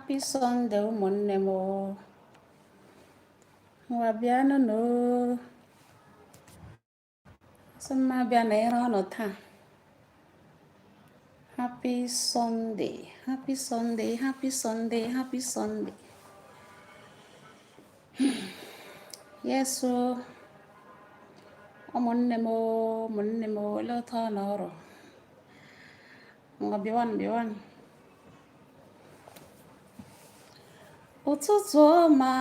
Happy Sunday, ụmụnne m. Ngwa, bịanụ nụ. Sị mma bịa na ịre ọnụ taa. Happy Sunday, happy Sunday, happy Sunday, happy Sunday. Yes o, ụmụnne m, ụmụnne m, olee otu ọ nọrọ? Ngwa, bịawanụ, bịawanụ. Ụtụtụ ọma,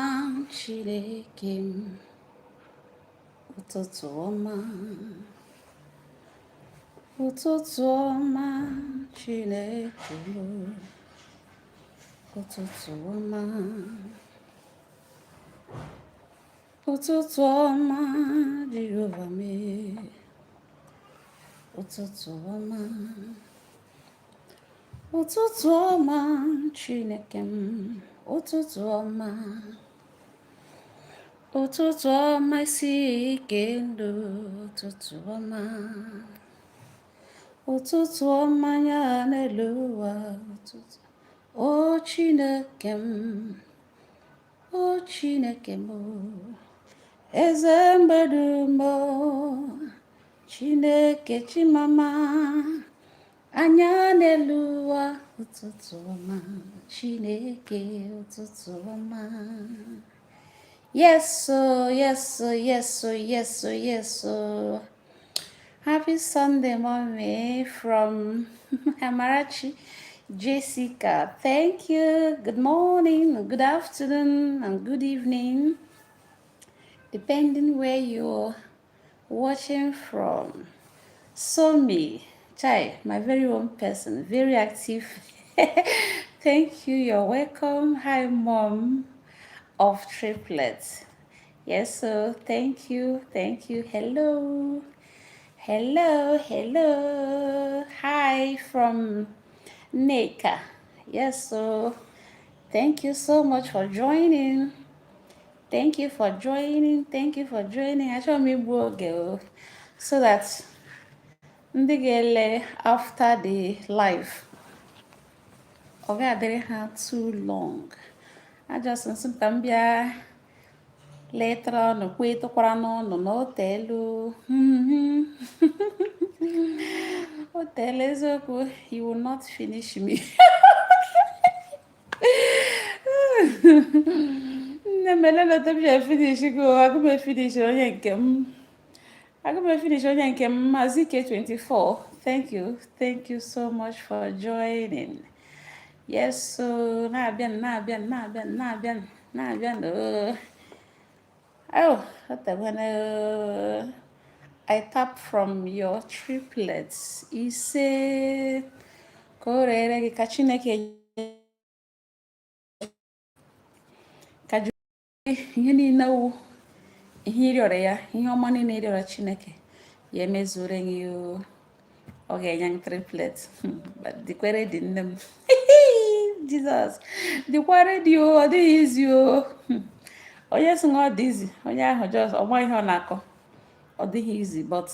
Chineke m. Ụtụtụ ọma. Ụtụtụ ọma, Chineke m. Ụtụtụ ọma. Ụtụtụ ọma, Jehova mee. Ụtụtụ ọma. Ụtụtụ ọma, Chineke m. Ụtụtụ ọma. Ụtụtụ ọma, isi ike ndụ. Ụtụtụ ọma. Ụtụtụ ọma ya n'elu ụwa. Ụtụtụ. O Chineke m. O Chineke m. Eze mgbedum. Chineke Chimama. Anya n'elu ụwa. Ụtụtụ ọma, Chineke, ụtụtụ ọma. Yes so, yes so, yes so, yes so, yes so. Happy Sunday, mommy, from Amarachi Jessica. Thank you. Good morning, good afternoon, and good evening, depending where you're watching from. Somi, Chai, my very own person, very active. Thank you. You're welcome. Hi, mom of triplets. Yes, so thank you. Thank you. Hello. Hello. Hello. Hi from Neka. Yes, so thank you so much for joining. Thank you for joining. Thank you for joining. Achọrọ m igbu oge o, so that ndị ga-ele after the live, ọ ga-adịrị ha too long. I just nsị m ka m bịa letara ọnụ, kwetụkwara n'ọnụ na o teelu. O teela eziokwu. You will not finish me. Nne m, elele otu m si finish gị o. Agụ m efinish onye nke m, agụ m efinish onye nke m. Maazị K24, thank you, thank you so much for joining. Yes, so na-abịa, na-abịa, na-abịa, na-abịa, na-abịa. Oh, otegwana. I tap from your triplets. Ise, ka o rere gị, ka Chineke ka ihe niile wụ ihe ịrịọrọ ya, ihe ọma niile ịrịọrọ Chineke ya emezure gị o. Ọ ga-enye m triplet. But dịkwa ready, nne m. Jizọs, dịkwa ready o. Ọ dịghị easy o. Onye sị na ọ dị easy, onye ahụ just ọma ihe ọ na-akọ. Ọ dịghị easy, but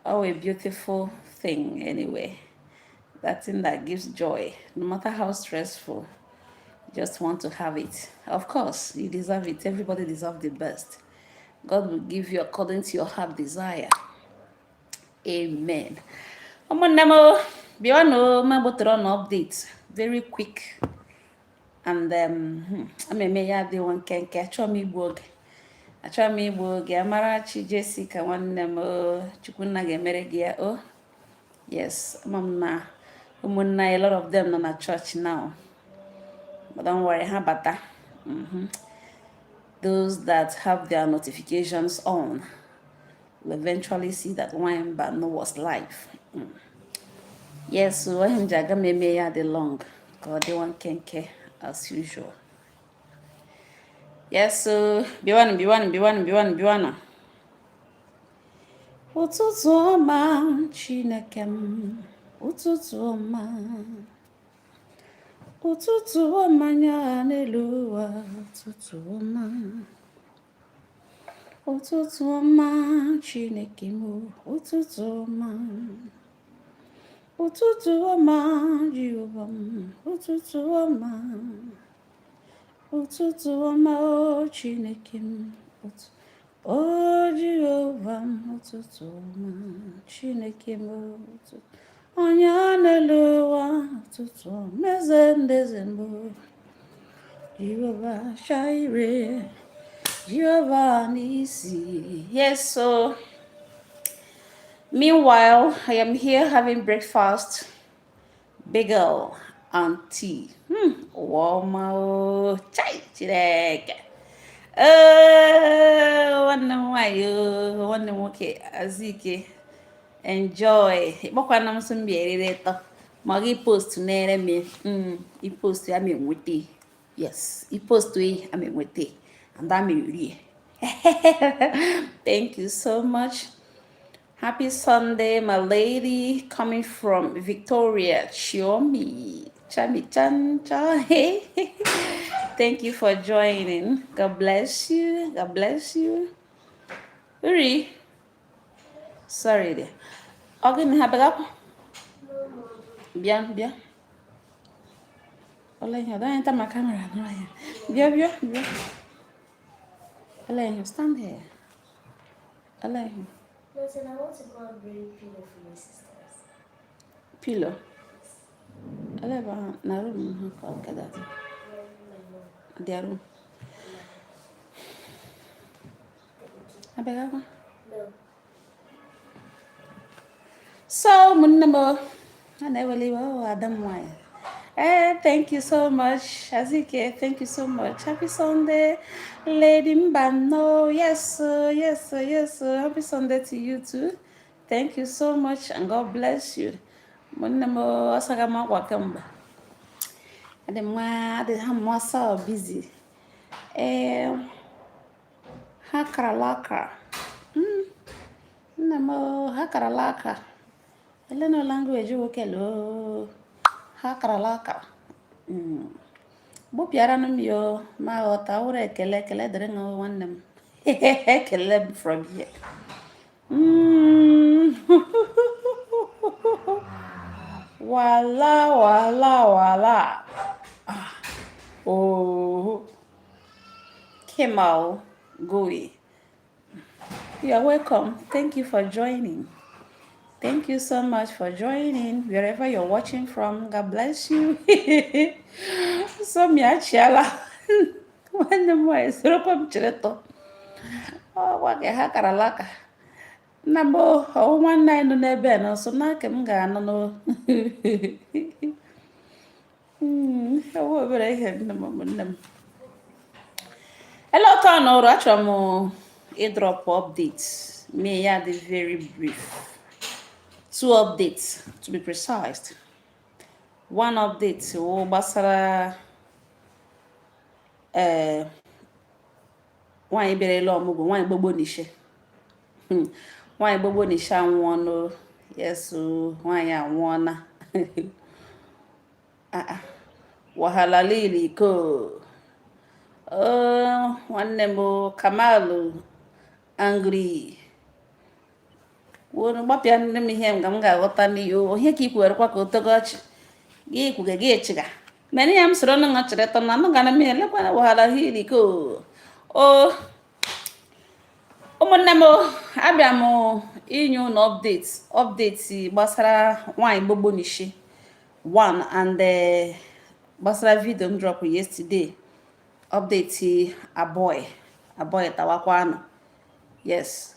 oh, a beautiful thing anyway, that thing that gives joy no matter how stressful. You just want to have it. Of course you deserve it. Everybody deserves the best. God will give you according to your heart desire. Amen. Ụmụnne m, bịanụ ma gbotere ọnụ update very quick and ama eme ya adịwo nkenke. Achọrọ m igbu oge, achọrọ m igbu oge. Amarachi Jessica, nwanne m o, Chukwunna ga-emere gị ya o. Yes, ama m na ụmụnne anyị, a lot of them nọ na church now, but don't worry, ha bata. Those that have their notifications on will eventually see that Nwanyị Mbano was live. Yes, so ihe m ji aga m eme ya dị long ka ọ dịwa nkenke as usual. Yes, so bịawanụ, bịawanụ, bịawanụ, bịawanụ, bịawanụ. Ụtụtụ ọma, Chineke m. Ụtụtụ ọma. Ụtụtụ ọma ya n'elu ụwa. Ụtụtụ ọma. Ụtụtụ ọma, Chineke m. Ụtụtụ ọma. Ụtụtụ ọma, Jehova m, ụtụtụ ọma. Ụtụtụ ọma, o Chineke m. O Jehova m, ụtụtụ ọma, Chineke m, ụtụtụ. Onye n'elu ụwa, ụtụtụ ọma, eze ndị eze mbụ. Jehova Jireh, Jehova Nisi. Yes, so meanwhile, I am here having breakfast, bagel and tea. Ụwa ọma o, chai, Chineke. Ee, nwanne m nwaanyị o, nwanne m nwoke Azike, enjoy. Ịkpọkwana m sị m bịa eriri ịtọ. Ma gị post na-ere m, i post ya ma enweta. Yes, i post ya ama enweta and ama eri. Thank you so much. Happy Sunday, my lady, coming from Victoria, Chiomi. Chami Chan Cha. Thank you for joining. God bless you. God bless you. Uri. Sorry there. Ọ gịnị ha bịara? Bịa, bịa. Olee ihe? Don't enter my camera. No, here. Bịa, bịa, bịa. Olee ihe? Stand here. Olee ihe? No, said I want to go and bring pillow for my sisters. Pillow. Olee ebe ha? Na room ha ka ọ gada. No, my mom. Their room. Abịagakwa? No. So, ụmụnne m, a na-eweli iwe, oh, ada m nwanyị. Eh, thank you so much, Azike. Thank you so much. Happy Sunday, Lady Mbano. Yes, sir. Yes, sir. Yes, sir. Happy Sunday to you too. Thank you so much, and God bless you. Ụmụnne m, ọsaga m akwa kemgbe. Adị m nwa, adị ha m ọsọ busy. Ee, ha karala aka. Nna m, ha karala aka. Elena language nwoke loo. Ha karala aka. Gbụpịaranụ m yo ma ghọta wụrụ ekele ekele dịrị ṅụ nwanne m. Ekele m from here. Wala wala wala. Ah. Oh. Kemal Gui. You are welcome. Thank you for joining. Thank you so much for joining wherever you're watching from. God bless you. So mi achiala. Nwanne m nwaanyị sorokwa m chere tọ. Ọ gwa ka ha karala aka. Nna m ọwụ nwanne anyị nọ n'ebe a nọ so n'aka m ga-anọ n'o. Ọwụ obere ihe nne m ụmụnne m. Ele ọtọ n'ụrụ achọrọ m ịdrop updates. Mee ya dị very brief. Two updates to be precise. One update wụ gbasara ee nwaanyị bịara ele ọmụgwọ, nwaanyị gbogbo n'ishe. Nwaanyị gbogbo n'ishe anwụọnụ. Yes, o, nwaanyị anwụọna. Ah, ah. Wahala lili ko. Oh, nwanne m Kamalu angry. Wonu gbapịa nne m ihe m ga m ga-aghọta n'ihe ihe ka i kwuwerekwa ka o togo ọchị gị kwuge gị echiga mere ya m soro nụ ṅụ chịrịtọ na anụ gana m elekwana wahala hili ko o. Ụmụnne m, abịa m inye unu update gbasara nwaanyị gbogbo n'ishi one and gbasara video m drop yesterday, update aboy aboy tawakwa anụ. Yes,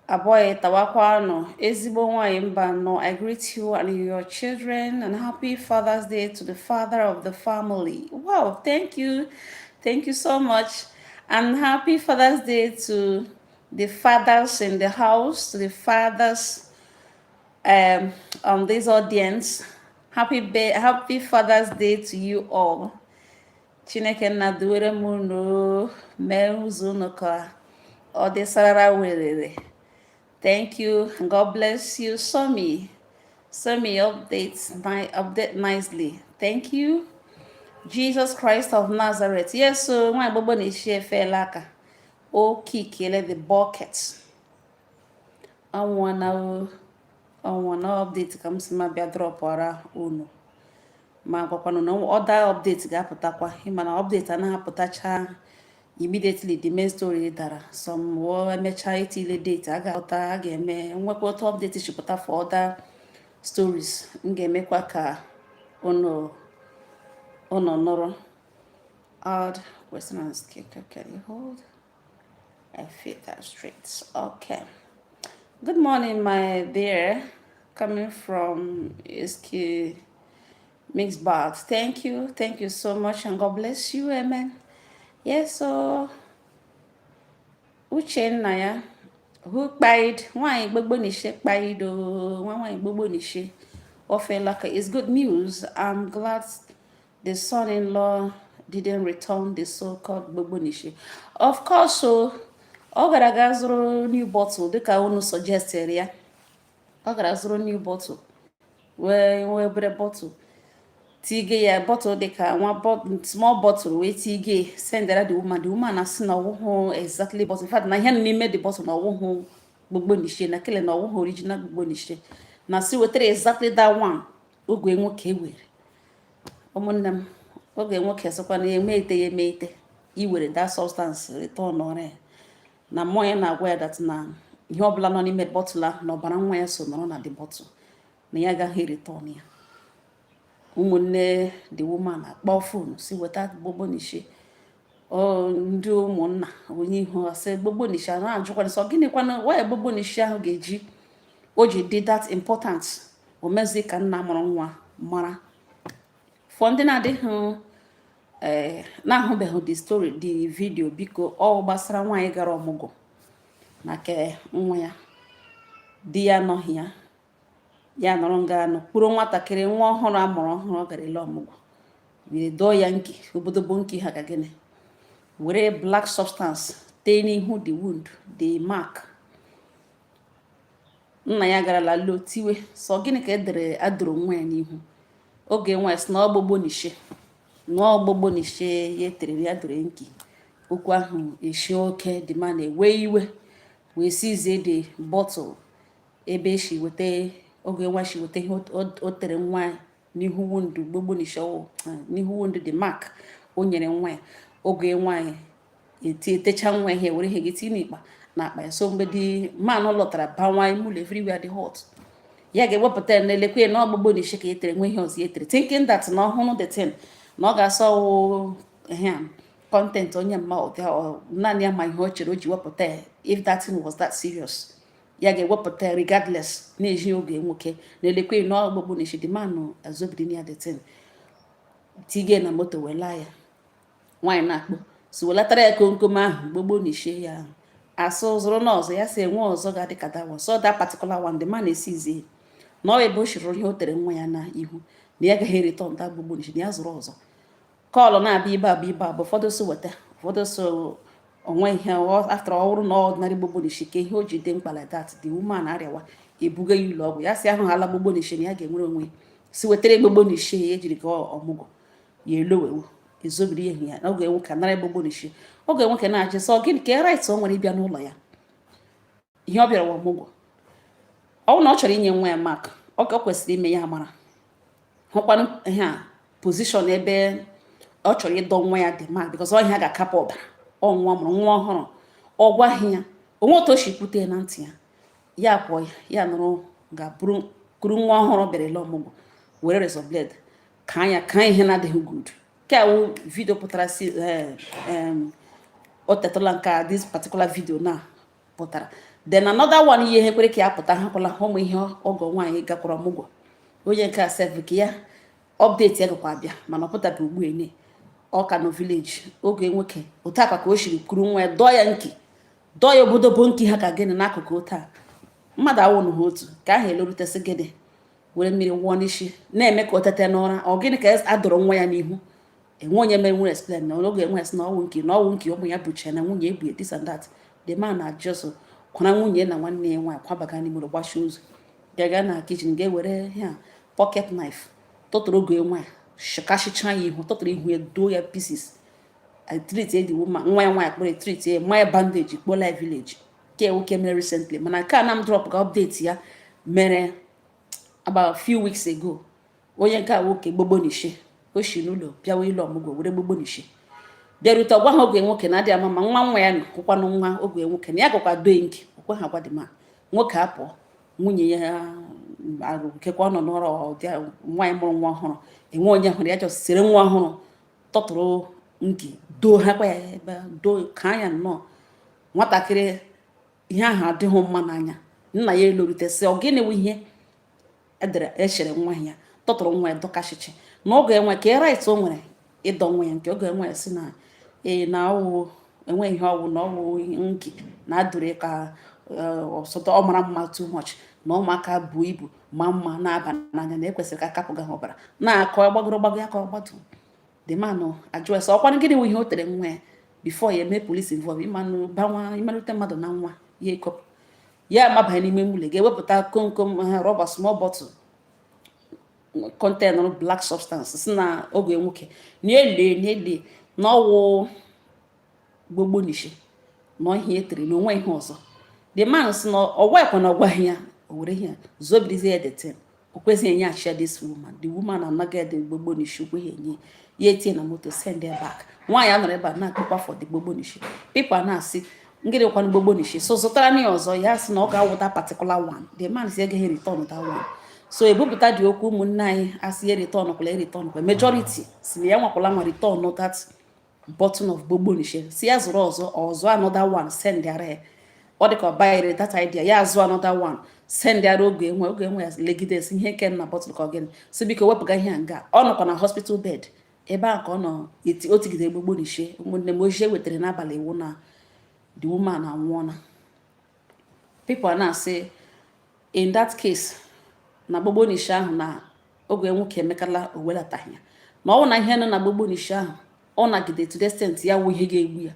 aboy tawakwa anụ. Ezigbo nwaanyị mba nọ, I greet you and your children and happy Father's Day to the father of the family. Wow, thank you, thank you so much, and happy Father's Day to the fathers in the house, to the fathers on this audience. Happy Father's Day to you all. Chineke nna duwere m unu mee ụzọ unu ka ọ dị sarara werere. Thank you and God bless you. Somi, Somi updates, update nicely. Thank you. Jesus Christ of Nazareth. Yes, so nwa gbogbo na-eshi efela aka. O kikele the bucket. Anwụọna o. Ọnwa na update ka m si ma bịa dropụra unu, ma gwakwanụ na other update ga-apụtakwa. Ịma na update anaghị apụtacha immediately the main story dara some wụọ, emechaa etile date a ga-apụta, a ga-eme nwekwa otu update chịpụta for other stories. M ga-emekwa ka unu nụrụ. Add question and skip. Okay, you hold. I fit that straight. Okay, good morning, my dear. Coming from Iski Mixed Bag. Thank you, thank you so much, and God bless you. Amen. Yes, so Uchenna ya who kpaid nwanyị gbogbo nishe kpaid o nwa nwanyị gbogbo nishe ofelaka. It's good news. I'm glad the son-in-law didn't return the so-called gbogbo nishe. Of course, so ọ gara aga zụrụ new bottle dịka unu suggested ya. Ọ gara zụrụ new bottle, wee nwee obere bottle tige ya, bottle dịka nwa small bottle, wee tige sendera the woman. The woman asị na ọwụhụ exactly bottle, in fact na ihe nọ n'ime the bottle na ọwụhụ gbogbo nishe, na kele na ọwụhụ original gbogbo nishe, na si wetara exactly that one. Oge nwoke were, ụmụnne m, oge nwoke sịkwa na eme ite ya eme ite iwere that substance return ọrịa na mmụọ ya na-agwa ya that na ihe ọbụla nọ n'ime bottle ahụ na ọbara nwa ya so nọrọ na the bottle, na ya agaghị return ya. Ụmụnne the woman akpọ phone si weta gbogbo nishe. Ndị ụmụnna onye ihu asị gbogbo nishe a na-ajụkwana sọ gịnịkwana why gbogbo nishe ahụ ga-eji o ji dị that important. O mezi ka nna mụrụ nwa mara. For ndị na-adịghị ee na-ahụbeghị the story, the video, biko, ọ gbasara nwaanyị gara ọmụgwọ na ke nwa ya, di ya anọghị ya, ya nọrọ nga anọ kpụrụ nwatakịrị nwa ọhụrụ a mụrụ ọhụrụ. Ọ gara ele ọmụgwọ, were dọọ ya nki obodobo nki ha ka gịnị, were black substance tee n'ihu the wound, the mark. Nna ya garala lo tiwe sọ gịnị ka edere adụrụ nwa ya n'ihu. Oge nwa ya sị na ọgbogbo nishe, na ọgbogbo nishe ya etere ya dụrụ nki. Okwu ahụ eshi oke, the man ewe iwe wee sizie the bottle ebe esi weta, oge nwa si weta ihe o tere nwa ya n'ihu wound gbogbo nishe, n'ihu wound, the mark o nyere nwa ya. Oge nwaanyị eti etecha nwa ihe, were ihe gị tinye n'ikpa na akpa ya. So mgbe the man lọtara bawa ime ụlọ, everywhere dị hot, ya ga-ewepụta ya na-elekwa ya na ọgbụgbọ n'ishe ka etere nwe ihe ọzọ ya etere, thinking that na ọhụrụ the thing na ọ ga-asọ ihe content onye mma naanị ya ma ihe o chere o ji wepụta ya. If that thing was that serious, ya ga-ewepụta ya regardless. Na-eji oge nwoke na-elekwa ya na ọgbụgbọ n'ishe, the man azobiri ya the thing, tige na moto wee laa ya. Nwaanyị na-akpọ si welatara ya komkom ahụ gbogbo n'ishe ya ahụ, asụ zụrụ n'ọzọ, ya si enwe ọzọ ga-adị ka that one. So that particular one, the man esizie na ọ ebe o shiri ihe o tere nwa ya na ihu, na ya agaghị return that gbogbo n'ishe, na ya zụrụ ọzọ. Call na-abịa ibe abụ ibe abụ, ụfọdụ so weta, ụfọdụ so onwe ihe. After ọ bụrụ na ordinary gbogbo n'ishe ka ihe o ji dị mkpa like that, the woman arịawa ebuga ya ụlọ ọgwụ. Ya si ahụ ala gbogbo n'ishe na ya ga-enwere onwe, si wetara gbogbo n'ishe ya ejiri gaa ọmụgwọ ya elowewo ezobiri ihe ya. Oge nwoke anara gbogbo n'ishe, oge nwoke na-achị sọ gịnị ka right o nwere ịbịa n'ụlọ ya. Ihe ọ bịara ọmụgwọ, ọ bụrụ na ọ chọrọ inye nwa ya mark, ọ ka kwesịrị ime ya mara hụkwanụ ihe a position ebe ọ chọrọ ịdọ nwa ya dị mark, because ọ ihe a ga-akapụ ọbara ọ nwa mụrụ nwa ọhụrụ. Ọ gwaghị ya onwe otu o si kwute ya na ntị ya, ya pụọ ya, ya nụrụ ga-buru kuru nwa ọhụrụ bịara ele ọmụgwọ, were razor blade ka anya ka ihe na-adịghị good. Nke a wụ video pụtara si o tetụla nke a, this particular video na pụtara. Then another one, ihe kwere ka ya pụta, hakwala ụmụ ihe ọgọ nwaanyị gakwara ọmụgwọ, onye nke a sef ka ya update ya gakwa abịa, mana ọ pụtabe ugbu ene. Ọ ka nọ village. Oge nwoke otu akwa ka o siri kuru nwa ya, dọọ ya nki, dọọ ya obodobo nki ha ka gịnị n'akụkụ otu a mmadụ awụnụ ha otu ka ahụ elorutesị gịnị, were mmiri wụọ n'isi na-eme ka o tete n'ụra. Ọ gịnị ka a dọrọ nwa ya n'ihu? Enwe onye mere nwere explain na oge nwe sị na ọwụ nki, na ọwụ nki ụmụ ya buchara na nwunye ebu this and that. The man na just kwara nwunye na nwanne ya nwaanyị kwabaga n'ime ụlọ, gbachie ụzọ, gaga na kitchen, ga-ewere ya pocket knife tụtụrụ oge nwaanyị, shikashicha ya ihu, tụtụrụ ihu ya, doo ya pieces, treat the woman. Nwa ya nwaanyị kpọrọ treat ya, ma ya bandage, kpọla ya village. Ke nwoke mere recently, mana nke a na m drop ka update ya mere. About few weeks ago, onye nke a nwoke gbogbonishi o si n'ụlọ bịawa ịlụ ọmụgwọ, were gbogbonishi bịarute ọgwa ha oge nwoke na-adị ama ma nwa nwa ya nọ hụkwanụ nwa oge nwoke na ya gakwa doo nke okwe ha gwa dị ma nwoke apụọ, nwunye ya arụ nkekwa ọ nọ n'ọrụ nwaanyị mụrụ nwa ọhụrụ, enwe onye hụrụ ya, just sere nwa ọhụrụ tọtụrụ nki doo ha kwa ya ebe doo ka anya nnọọ nwatakịrị. Ihe ahụ adịghị mma n'anya. Nna ya elorute sị, ọ gịnị wụ ihe edere echere nwa ya tọtụrụ nwa ya dọkashichi na oge enwe ka right o nwere ịdọ nwa ya nke oge enwe ya, si na ee, na ọwụ enweghị ihe ọwụ na ọwụ nki na adụrụ ka ọsọtọ ọ mara mma too much na ụmụaka buo ibu ma mma na-aba n'anya na ekwesịrị ka akapụga ha ọbara na-akọ gbagoro gbago ya ka ọ gbatu. The man ajụ ese ọkwanụ gịnị wụ ihe o tere nwa ya before ya eme police involve. Ịmanụ banwa ịmalite mmadụ na nwa ya ekopụ ya amabanye n'ime nwụlọ ga-ewepụta komkom ha rọba, small bottle contain black substance, si na oge nwoke na-ele na-ele na ọwụ gbogbonishi na ihe etere na onwe ihe ọzọ. The man si na ọgwa ekwe na ọgwaghị ya, o were ihe zobirizie ya the thing, o kwezighị enyeghachi ya this woman. The woman anaghị ede gbogbonishi, o kweghị enye ya, etinye na moto, send ya back. Nwaanyị a nọrọ ebe a na-akpọkwa for the gbogbonishi. People a na-asị, ngịrị kwanụ gbogbonishi? So zụtara ya ọzọ. Ya sị na ọ ga-awụta particular one. The man si agaghị return that one. So ebupụta dị okwu, ụmụnne anyị asị ya return kwala ya, return kwa. Majority si na ya nwakwala nwa return that bottle of gbogbonishi, si ya zụrụ ọzọ ọzọ, another one, send ya. Ọ dị ka ọ banyere that idea, ya azụ another one, send ya. Oge enwe oge enwe ya legide si ihe ke na bottle ka ọ gịnị, si biko wepụga ihe a nga. Ọ nọkwa na hospital bed ebe a ka ọ nọ o tigidere gbogbonishi. Ụmụnne m, ozi e wetara n'abalị iwu na the woman anwụọla. People na-asị in that case na gbogbonishi ahụ na oge nwoke emekala o welataghị ya, na ọ bụ na ihe nọ na gbogbonishi ahụ ọ nagide to the extent ya wụ ihe ga-egbu ya,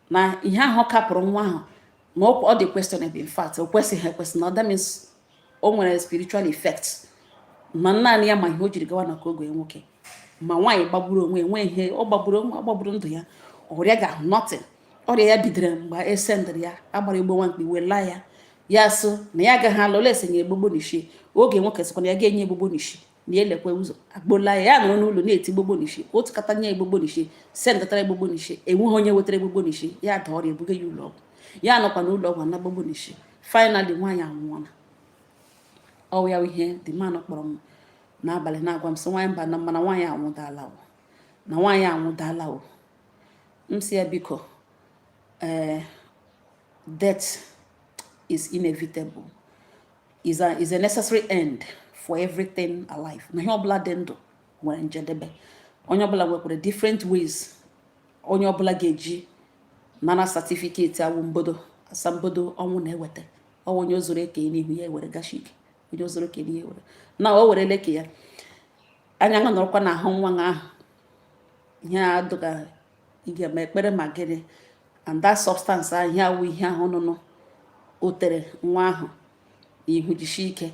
na ihe ahụ ọ kapụrụ nwa ahụ na ọ dị questionable. In fact, o kwesịghị ekwesị, na that means o nwere spiritual effect, ma naanị ya ma ihe o jiri gawa na ka oge nwoke ma nwaanyị gbagburu onwe enwe ihe ọ gbagburu onwe, ọ gbagburu ndụ ya. Ọrịa ga-ahụ nothing. Ọrịa ya bidoro mgbe e sendịrị ya agbara igbo nwa mkpi wela ya, ya sị na ya agaghị alụ ole esenye egbogbo n'ishi. Oge nwoke sịkwa na ya ga-enye egbogbo n'ishi na elekwe ụzọ agbola ya, ya nọrọ n'ụlọ na-eti gbogbo n'ishi otu kata nye egbogbo n'ishi, sendịtara egbogbo n'ishi, enweghị onye wetara egbogbo n'ishi. Ya da ọrịa, ebuga ya ụlọ ọgwụ, ya nọkwa n'ụlọ ọgwụ na gbogbo n'ishi. Finally nwaanyị anwụọla. Ọ ya ihe the man kpọrọ m n'abalị na-agwa m sị, nwaanyị mba na mana nwaanyị anwụdala o, na nwaanyị anwụdala o. M sị ya biko, ee, death is inevitable, is a necessary end for everything alive, na ihe ọbụla dị ndụ nwere njedebe. Onye ọbụla nwekwara different ways onye ọbụla ga-eji nara certificate awụ mbodo asambodo ọnwụ na-eweta. Ọwụ onye o zuru eke n'ihu ya ewere gashik, onye o zuru eke n'ihe ewere na o werele ke ya anya ṅa nọrọkwa n'ahụ nwa ṅa ahụ. Ihe a dụga ị ga-eme ekpere ma gịnị, and that substance ahụ, ihe awụ ihe ahụ nụnụ o tere nwa ahụ n'ihu, jisie ike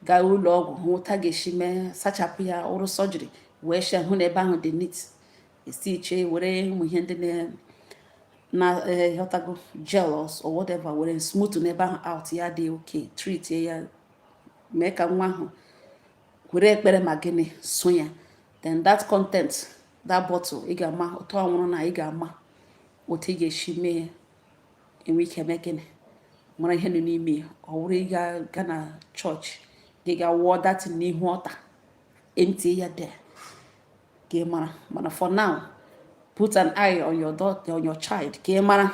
gaa ụlọ ọgwụ hụ ụta ga-esi mee sachapụ ya, ọrụ sọjiri wee shee hụ na ebe ahụ dị neat, esi iche were ụmụ ihe ndị na ghọtago gel or whatever, were smooth n'ebe ahụ out, ya dị okay, treat ya, mee ka nwa ahụ were ekpere ma gịnị so ya. Then that content, that bottle, ị ga-ama otu ọ nwụrụ na ị ga-ama otu ị ga-esi mee enwe ike mee gịnị mara ihe nọ n'ime ya. Ọ bụrụ ị ga na chọọchị, gị ga wụọ datin n'ihu ọta, empty ya there ka ị mara. Mana for now, put an eye on your daughter, on your child, ka ị mara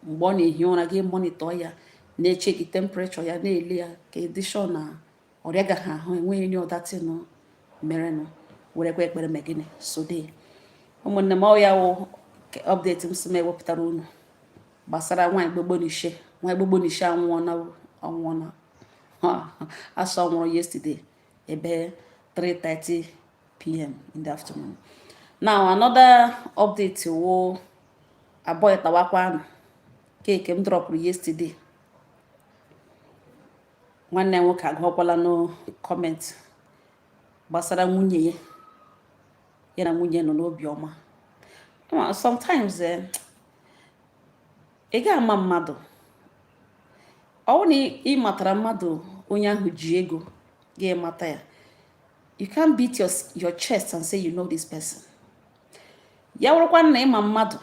mgbe ọ na-ehi ụra, gị monitor ya, na-eche gị temperature ya, na-ele ya ka ị dị sure na ọrịa gaghị ahụ, enweghị any other thing merenụ. Werekwa ekpere ma gịnị sode. Ụmụnne m, ọ ya wụ update m si m ewepụtara unu gbasara nwaanyị gbogbonishi. Nwaanyị gbogbonishi anwụọna, ọnwụọna. Asọ nwụrụ yesterday ebe 3:30 p.m. in the afternoon. Now another update wo abụọ tawakwa anụ cake m dropụrụ yesterday. Nwanne ya nwoke agụọkwala no comment gbasara nwunye ya. Ya na nwunye nọ n'obi ọma. Sometimes ị ga-ama mmadụ, ọ bụrụ na ị matara mmadụ, onye ahụ ji ego. Gị mata ya. You can't beat your chest and say you know this person. Ya wụrụkwa na ịma mmadụ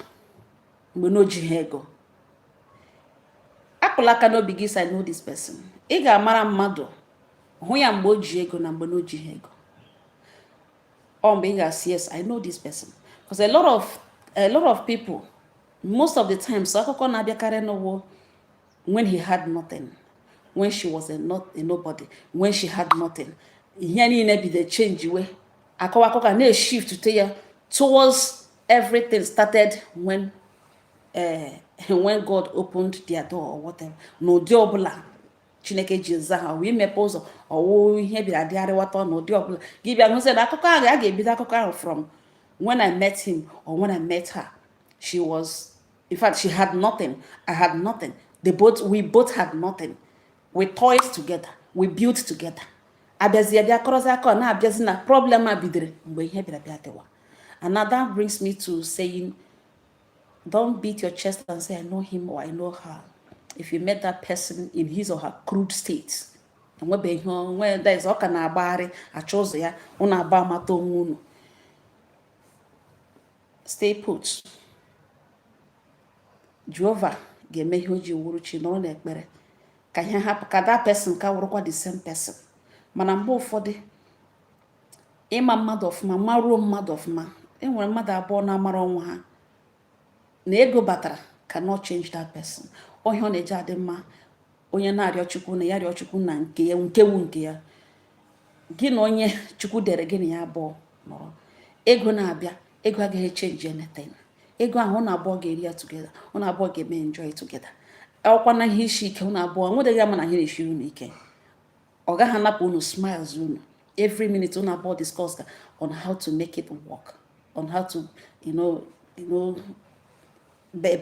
mgbe na o jighị ego, akpụla aka n'obi gị say, "I know this person." Ị ga-amara mmadụ, hụ ya mgbe o ji ego na mgbe na o jighị ego. Ọ mgbe ị ga-asị, "Yes, I know this person." Because a lot of people, most of the times, akụkọ na-abịakarị n'ụwa, when he had nothing, when she was a not a nobody, when she had nothing, ihe niile bido change we akọwa akụkọ a na-eshift to ya towards everything started when God opened their door or whatever. N'ụdị ọbụla Chineke ji za ha wee mepe ụzọ, ọwụ ihe bịara dịgharịwata n'ụdị ọbụla gị bịa hụsị na akụkọ ahụ a ga-ebido akụkọ ahụ from when I met him or when I met her. She was, in fact, she had nothing, I had nothing, they both we both had nothing. We toiled together, we built together. Abịazi abịa kọrọzi aka, ọ na-abịazi na problem a bidoro mgbe ihe bịara bịa dịwa. And now that brings me to saying, don't beat your chest and say, "I know him" or "I know her." If you met that person in his or her crude state, enwebeghị ihe onwe, that is, ọ ka na-agbagharị achọ ụzọ ya, unu agba amata onwe unu, stay put. Jehova ga-eme ihe o ji wuru chi. Nọrọ n'ekpere ka ihe hapụ, ka that person ka wụrụkwa the same person. Mana mgbe ụfọdụ, ịma mmadụ ọfụma, maruo mmadụ ọfụma, enwere mmadụ abụọ na-amara onwe ha na ego batara cannot change that person. Ọhịa ọ na-eji adị mma, onye na-arịọ Chukwu na ya rịọ Chukwu na nke ya, nke wu nke ya, gị na onye Chukwu dere gị na ya abụọ nọrọ. Ego na-abịa, ego agaghị change anything. Ego ahụ, ụnụ abụọ ga-eri ya together, ụnụ abụọ ga-eme enjoy together. Ọkwa na ihe isi ike, ụnụ abụọ nwedịghị ama na ihe na-esiri unu ike, ọ gaghị anapụ unu smiles unu. Every minute, unu abụọ discuss on how to make it work, on how to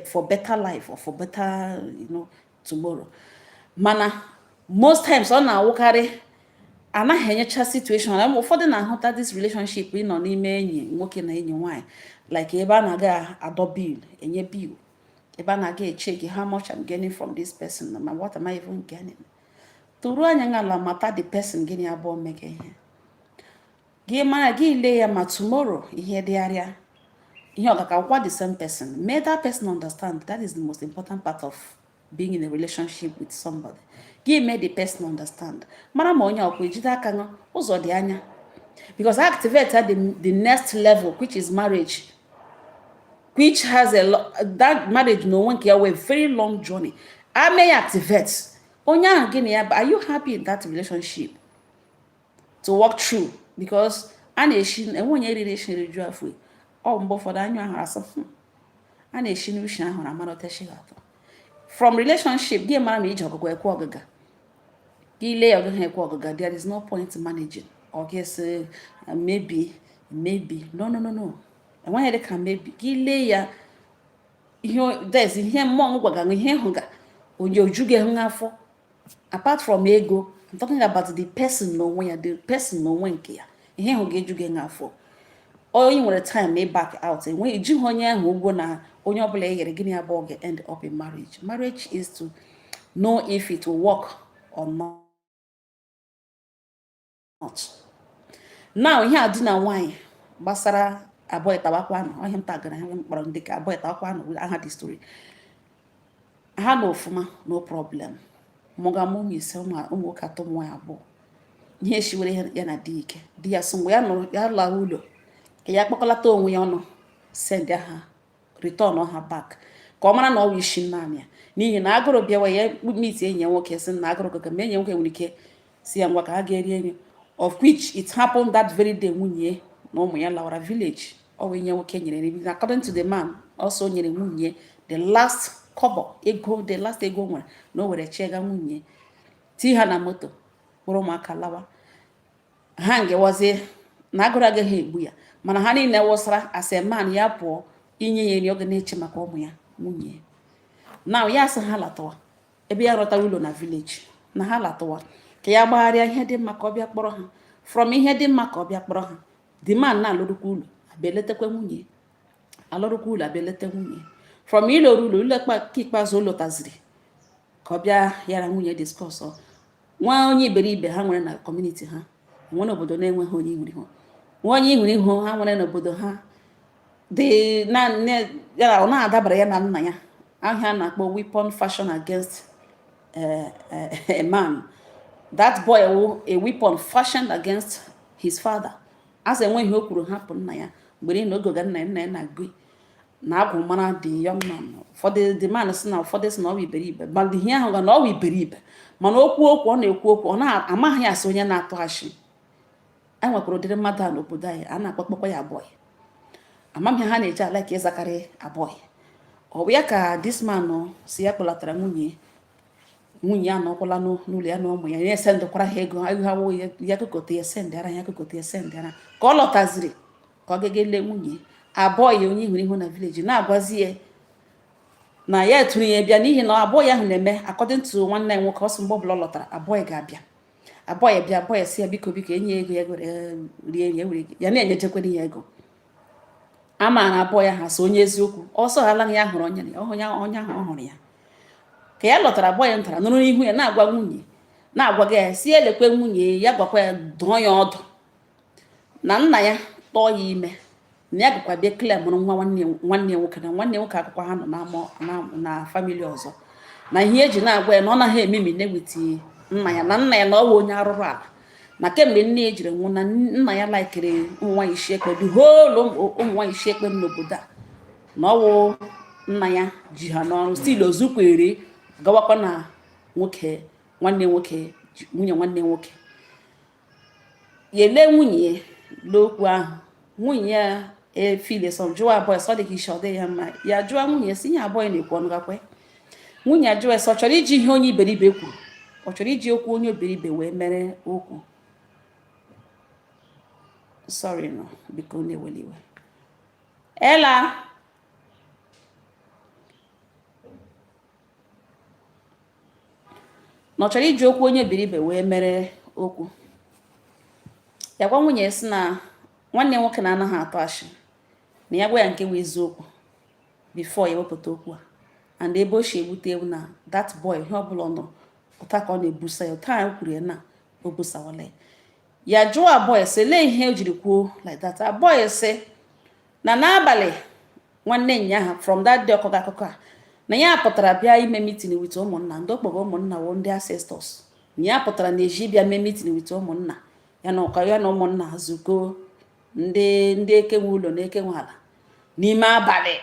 for better life or for better tomorrow. Mana most times, ọ na-awụkarị anaghị enyecha situation. Ụfọdụ na-ahụta this relationship ịnọ n'ime enyi nwoke na enyi nwanyị like ebe a na-aga adọ bill, enye bill, ebe a na-aga echeck how much I'm getting from this person, ma what am I even getting. Tụrụ anya n'ala, mata the person gịnị abụọ mege ihe gị, mara gị lee ya, ma tomorrow ihe dịgharịa, ihe ọ ga-akwa the same person. Make that person understand. That is the most important part of being in a relationship with somebody. Gị mee the person understand, mara ma onye ọkwa ejide aka ṅụ ụzọ dị anya, because activate the next level, which is marriage, which has a lot. That marriage n'onwe nke ya wee very long journey. A may activate onye ahụ gị na ya, are you happy in that relationship to work through? Because a na-eshi enwe onye riri esi riju afọ. Ọ mgbe ụfọdụ anyụ ahụ asọ, a na-eshi n'ushi ahụ amara oteshi atọ from relationship. Gị mara ma iji ọgụgụ ekwe ọgịga, gị lee ya, ọgaghị ekwe ọgịga. There is no point managing. Ọ ga-esi maybe, maybe, no, no, no, no, enweghị dị ka maybe. Gị lee ya, ihe there's ihe mmụọ gwaga, ihe hụga onye oju gị hụ n'afọ. Apart from ego, I'm talking about the person n'onwe ya, the person n'onwe nke ya, ihe hụ ga-eju gị n'afọ. Onye nwere time ị back out, enweghị ejighị onye ahụ ụgwọ na onye ọbụla e ghere gịnị abụọ ga-end up in marriage. Marriage is to know if it will work or not. Now, ihe a di na nwaanyị gbasara abụọ ịtabakwanụ ọhịa m tagara ha m kpọrọ ndị ka abụọ ịtabakwanụ aha the story ha na ofụma, no problem. Mụga mụ ụmụ ise, ụmụ nwoke atọ, ụmụ nwaanyị abụọ. Ihe esiwere ya na di ike, di ya sị mgbe ya nụrụ ya lara ụlọ ka ya kpọkọlata onwe ya ọnụ, send ha, return ha back, ka ọ mara na ọ bụ isi naanị ya, n'ihi na agụrụ bịawa ya meet enyi ya nwoke, sị na agụrụ gaga ma enyi ya nwoke nwere ike si ya ngwa ka ha ga-eri nri, of which it happened that very day. Nwunye na ụmụ ya lawara village, ọ bụ enyi ya nwoke nyere nri. According to the man also, nyere nwunye the last kobo ego, the last ego o nwere, na o were chiega nwunye, tii ha na moto, kpụrụ ụmụaka lawa. Ha ngewazie na agụrụ agaghị egbu ya, mana ha niile wụsara. As a man, ya pụọ inye ya nri, oge na-eche maka ụmụ ya, nwunye na ya sị ha latawa ebe ya rọtara ụlọ na village, na ha latawa ka ya gbagharịa ihe dị mma, ka ọ bịa kpọrọ ha from ihe dị mma, ka ọ bịa kpọrọ ha. The man na-alụrụkwa ụlọ, abịa eletakwa nwunye, alụrụkwa ụlọ, abịa eleta nwunye. From ịlọrụ ụlọ, ụlọ nke ikpeazụ o lọtaziri ka ọ bịa ya na nwunye discuss. Nwa onye iberibe ha nwere na community ha, nwere obodo na-enweghị onye ihuru ihu, nwa onye ihuru ihu ha nwere n'obodo ha dị na ya, ọ na-adabara ya na nna ya ahịa na-akpọ weapon fashion against a man. That boy wụ a weapon fashioned against his father. Asị enweghị o kwuru hapụ nna ya mgbe niile oge ga nna ya, nna ya na-agụ na agwụ mara the young man. Ụfọdụ the man sị na, ụfọdụ sị na ọ bụ iberibe, ma ihe ahụ ga na ọ bụ iberibe, mana okwu okwu ọ na-ekwu okwu, ọ na-amaghị asị onye na-atụ ashị. E nwekwara ụdịrị mmadụ a n'obodo anyị a na-akpọkpọkwa ya boy. Amamihe ha na-eji ala ka ịzakarị aboy. Ọ bụ ya ka this man si ya kpọlatara nwunye. Nwunye ya nọkwala n'ụlọ ya na ụmụ ya, ya sendịkwara ha ego ego ha wụ ya kokote ya sendịara ya, kokote ya sendịara. Ka ọ lọtaziri ka ọ gaga ele nwunye abụọ ya, onye ihuru ihu na village na-agwazi ya na ya eturu ya bịa, n'ihi na abụọ ya ahụ na-eme. According to nwanne ya nwoke, ọ sị mgbe ọbụla ọ lọtara, abụọ ya ga-abịa, abụọ ya bịa, abụọ ya si ya biko biko enye ego ya were rie nri, ewere ya na-enyejekwere ya ego. A maara abụọ ya ha so onye eziokwu ọsọ hala ya hụrụ onye onye onye ahụ ọ hụrụ ya. Ka ya lọtara, abụọ ya ntara nụrụ ihu ya na-agwa nwunye, na-agwa gị ya si elekwe nwunye ya, gwakwa ya dụọ ya ọdụ na nna ya tọọ ya ime, na ya gakwa bịa claim mụrụ nwa nwanne ya nwoke, na nwanne ya nwoke akwụkwọ ha nọ na family ọzọ, na ihe eji na-agwa ya na ọ naghị ememi with nna ya, na nna ya na ọ bụ onye arụrụ ala, na kemgbe nne ya jiri nwụ na nna ya laikiri ụmụ nwaanyị isi ekpe, the whole ụmụ nwaanyị isi ekpe n'obodo a, na ọwụ nna ya ji ha n'ọrụ. Still ozukwere gawakwa na nwoke nwanne nwoke, nwunye nwanne nwoke ya ele nwunye ya n'okwu ahụ. Nwunye ya efile sọ jụọ abụọ sọ dị ka isi ọ dị ya mma. Ya jụọ nwunye si ihe abụọ ya na-ekwu ọnụ gakwe. Nwunye ajụọ ya sọ ọ chọrọ iji ihe onye iberibe kwuru, ọ chọrọ iji okwu onye iberibe wee mere okwu. Sorry, no, biko na-eweli iwe ela na ọ chọrọ iji okwu onye iberibe wee mere okwu. Ya gwa nwunye sị na nwanne nwoke na-anaghị atụ ashị, na ya gwa ya nke wụ eziokwu before ya wepụta okwu a. And ebe o si egbute ewu na that boy, ihe ọbụla ọ nọ ụta ka ọ na-ebusa ya ụta ya kwuru ya na o busawala ya. Ya jụọ abụọ sị lee ihe o jiri kwuo like that. Abụọ sị na n'abalị nwanne nyaahụ, from that day ọkọga akụkọ a, na ya pụtara bịa ime meeting with ụmụnna, ndị okpọrọ ụmụnna wo ndị ancestors, na ya pụtara na eji bịa mee meeting with ụmụnna ya na ụka ya na ụmụnna zukọ, ndị ekenwe ụlọ na ekenwe ala n'ime abalị,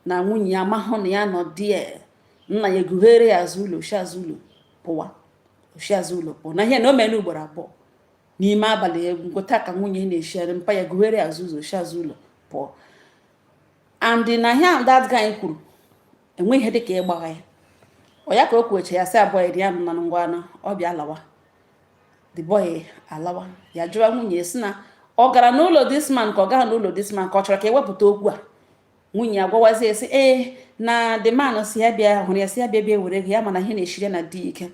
na nwunye ya amahụ na ya nọ die. Nna ya egughere ya azụ ụlọ, oshi azụ ụlọ pụwa, oshi azụ ụlọ pụọ, na ihe na o mere ugboro abụọ n'ime abalị ngwụta ka nwunye na-eshigharị mpa ya gughere azụ ụzọ, oshi azụ ụlọ pụọ. And na ihe ahụ that guy kwuru enweghị ihe dịka ịgbagha ya. Ọ ya ka o kwueche ya sị abụọ iri ya nọ na ngwa anọ ọ bịa lawa. The boy alawa. Ya jụwa nwunye sị na ọ gara n'ụlọ this man ka ọ gaghị n'ụlọ this man, ka ọ chọrọ ka ewepụta okwu a. Nwunye ya gwawazie sị ee, na the man si ya bịa hụrụ ya, si ya bịa bịa were ego ya, mana ihe na-eshiri ya na di ike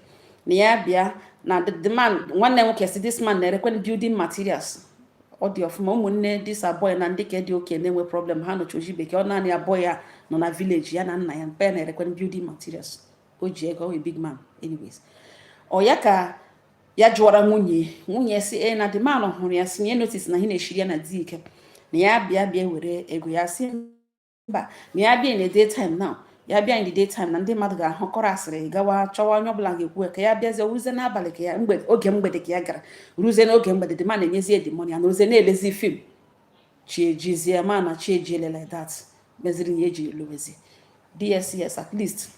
na ya bịa na the man nwanne nwoke si this man na-erekwe building materials, ọ dị ọfụma. Ụmụnne this abụọ na ndị ka dị oke na-enwe problem ha nọchi oji bekee, ọ naanị abụọ ya nọ na village ya na nna ya mpe na-erekwe building materials, o ji ego, ọ big man. Anyways, ọ ya ka ya jụwara nwunye. Nwunye si ee, na the man hụrụ ya, si nye notice na ihe na-eshiri ya na di ike, na ya bịa bịa were ego. Ya si mba, na ya bịa in the daytime now, ya bịa in the daytime na ndị mmadụ ga-ahụ kọrọ asịrị gawa chọwa onye ọbụla ga-ekwu, ka ya bịazie ruzie n'abalị, ka ya mgbede, oge mgbede ka ya gara ruzie n'oge mgbede, the man na-enyezie the money, na ruzie na-elezi film, chi ejizie ma na chi ejiele like that meziri ya eji elowezi dss. At least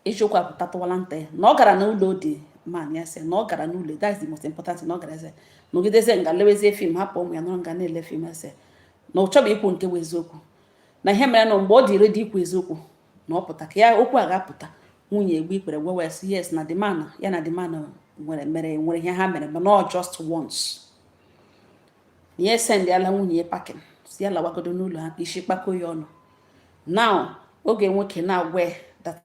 eziokwu apụtatụwala nta ya na ọ gara n'ụlọ dị man. Ya sị na ọ gara n'ụlọ, that's the most important thing, na ọ gara eze nọgidezie nga lewezie film, hapụ ụmụ ya nọrọ nga na-ele film. Ese na ọ chọbụ ikwu nke bụ eziokwu, na ihe mere na mgbe ọ dị ready ikwu eziokwu na ọ pụta ka ya okwu a ga-apụta. Nwunye egbe ikpere gwa wee sị yes, na the man ya na the man nwere mere nwere ihe ha mere, mana ọ just once, na ya esendịala nwunye ya packing, si ya lawagodo n'ụlọ ha ka isi kpakọ ya ọnụ. Now oge nwoke na-agwa ya that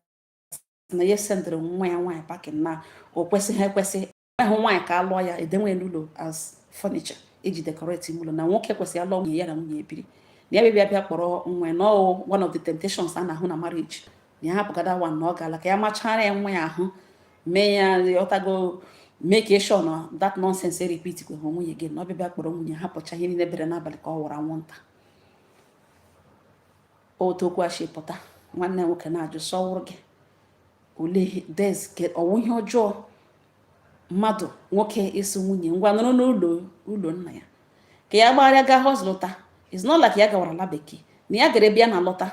na ya sendịrị nwa ya nwaanyị packing, na o kwesịghị ekwesị ịhụ nwaanyị ka a lụọ ya edenwe n'ụlọ as furniture iji decorate ime ụlọ, na nwoke kwesịrị alụọ nwunye ya na nwunye ebiri, na ya bịa bịa kpọrọ nwa ya, na ọ one of the temptations a na-ahụ na marriage, na ya hapụgada one, na ọ gaala ka ya machara ya nwa ya ahụ mee ya ọtago Make sure na that nonsense repeat kwe ha nwunye gị na ọbịbịa kpọrọ nwunye, hapụcha ihe niile bere n'abalị ka ọ wụrụ anwụnta. Otu okwu achị pụta, nwanne nwoke na-ajụ sọ wụrụ gị ole des ọwụ ihe ọjọọ mmadụ nwoke ịsị nwunye ngwa nọrọ n'ụlọ ụlọ nna ya ka ya gbagharịa gaa hustle. It's not like ya gawara ala bekee na ya gara bịa na lọta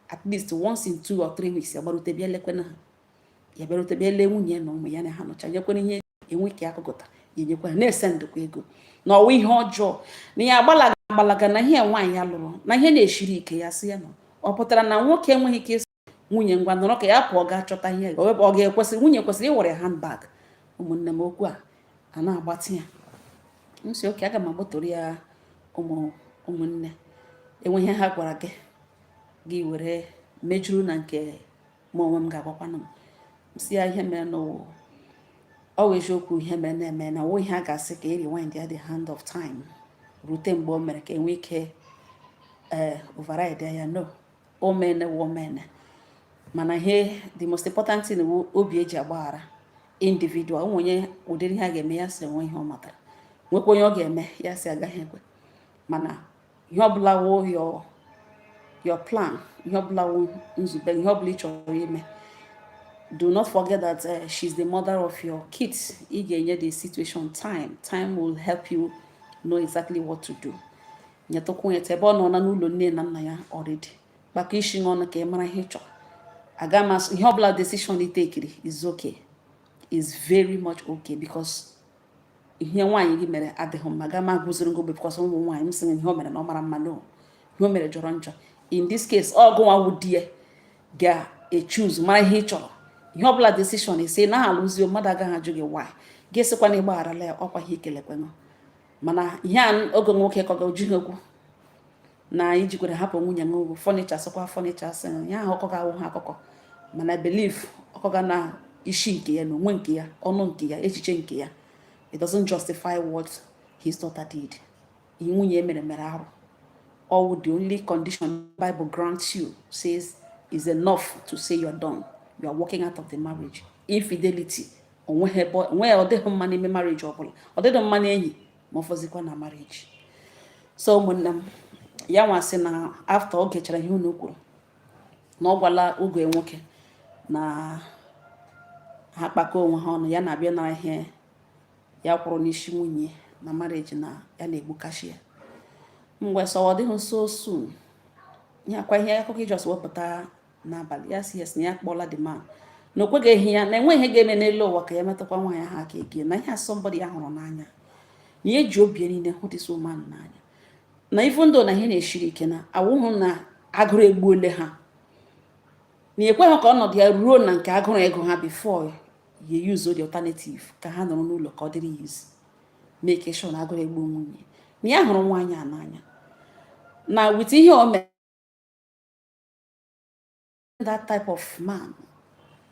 at least once in 2 or 3 weeks. Ya gbarute bịa lekwana ha, ya bịarute bịa lee nwunye na ụmụ ya na ha nọcha, nyekwana ihe enwe ka ya akụkọta ya, enyekwa ha, na-ese ndụkwa ego na ọwa ihe ọjọọ na ya agbalaga agbalaga na ihe nwaanyị ya lụrụ na ihe na-eshiri ike. Ya sị ya nọ, ọ pụtara na nwoke enweghị ike ịsị nwunye ngwa nọrọ ka ya pụọ gaa chọta ihe? Ọ ga-ekwesị, nwunye kwesịrị ịwere handbag. Ụmụnne m, okwu a a na-agbatị ya m si oke aga m agbotoro ya. Ụmụnne, enwe ihe ha gwara gị, gị were mejuru na nke mụ onwe m ga-agwakwanụ m. Si ya ihe mere n'ụwa, ọ wụ eziokwu, ihe mere na-eme na ọwụ ihe a ga-asị ka e rewind ya the hand of time rute mgbe o mere ka enwee ike ee override ya. No, o mene wụ omene, mana ihe the most important thing wụ obi eji agbaghara individual. Onwe onye ụdịrị ihe a ga-eme, ya sị enwe ihe ọ matara, nwekwa onye ọ ga-eme, ya sị agaghị ekwe. Mana ihe ọbụla wụ your plan, ihe ọbụla wụ nzube, ihe ọbụla ị chọrọ ime, do not forget that she's the mother of your kids. Ị ga-enye the situation time. Time will help you know exactly what to do. Nyetụkwu ya ebe ọ nọ na n'ụlọ nne na nna ya already, kpakọ isi n'ọnụ ka ị mara ihe ị chọrọ. Aga m asị ihe ọbụla decision ị tekiri is okay, is very much okay, because ihe nwaanyị gị mere adịghị mma. Aga m agụziri ngogbe because ụmụ nwaanyị m sị na ihe o mere na ọ mara mma. No, ihe o mere jọrọ njọ. In this case, ọgụnwa wụ di ya ga-echoose, mara ihe ị chọrọ. Ihe ọbụla decision isi na alụzi, mmadụ agaghị ajụ gị why. Gị sịkwa na ịgbagharala ya, ọkwa ihe ikelekwenụ. Mana ihe a oge nwoke kọga ojighị okwu na ijikwere hapụ nwunye ṅụ furniture, sịkwa furniture, sị ya ahụ ọkọ ga-awụ ha akụkọ. Mana believe ọkọ na isi nke ya na onwe nke ya, ọnụ nke ya, echiche nke ya, it doesn't justify what his daughter did. Ihe nwunye mere mere arụ. All the only condition Bible grants you, says is enough to say you are done, you are walking out of the marriage. Infidelity, onweghị ebe onweghị, ọ dịghị mma n'ime marriage ọbụla, ọ dịghị mma n'enyi, ma ọ fọzikwa na marriage. So ụmụnne m, ya nwa sị na after o gechara ihe unu kwuru na ọ gwala oge nwoke na ha kpakọ onwe ha ọnụ, ya na-abịa na ihe ya kwụrụ n'isi nwunye na marriage na ya na-egbukashi ya mgbe sọ ọ dịghị so soon. Ya kwa ihe akụkọ ijos wepụta n'abalị, ya si yes, na ya kpọọla the man, na o kweghị ehi ya na enwe ihe ga-eme n'elu ụwa ka ya metụkwa nwaanyị ahụ aka eke, na ihe a somebody ya hụrụ n'anya, na ya eji obi ya niile hụ this woman n'anya, na even though na ihe na-eshiri ike, na awụhụ na agụrụ egbuole ha, na ekweghị ka ọnọdụ ya ruo na nke agụrụ ego ha before ya use the alternative ka ha nọrọ n'ụlọ ka ọ dịrị ya easy, make sure na agụrụ egbu nwunye, na ya hụrụ nwaanyị a n'anya, na with ihe o mere, that type of man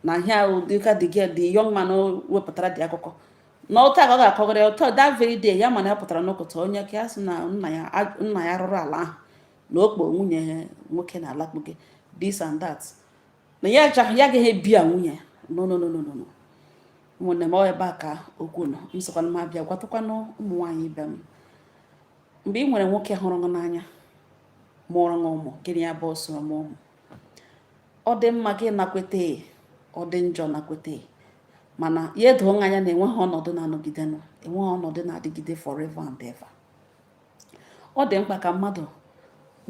na ihe ahụ dịka the girl, the young man o wepụtara dị akụkọ na ụta ka ọ ga-akọgara ya ụtọ that very day. Ya mana ya pụtara n'ụkụta onye ka ya sị na nna ya rụrụ ala ahụ na okpo nwunye nwoke na-alakpuge, this and that, na ya ya agaghị ebi a nwunye. No, no, no, no, no, no. Ụmụnne m, ọ ebe a ka okwu nọ. M sịkwana m abịa gwatụkwanụ ụmụ nwaanyị ibe m, mgbe ị nwere nwoke hụrụ gị n'anya, mụọrọ gị ụmụ, gịnị ya bụ soro m ụmụ, ọ dị mma gị nakwete, ọ dị njọ nakwete. Mana ya edoo anya na enweghị ọnọdụ na-anọgidenụ, enweghị ọnọdụ na-adịgide forever and ever. Ọ dị mkpa ka mmadụ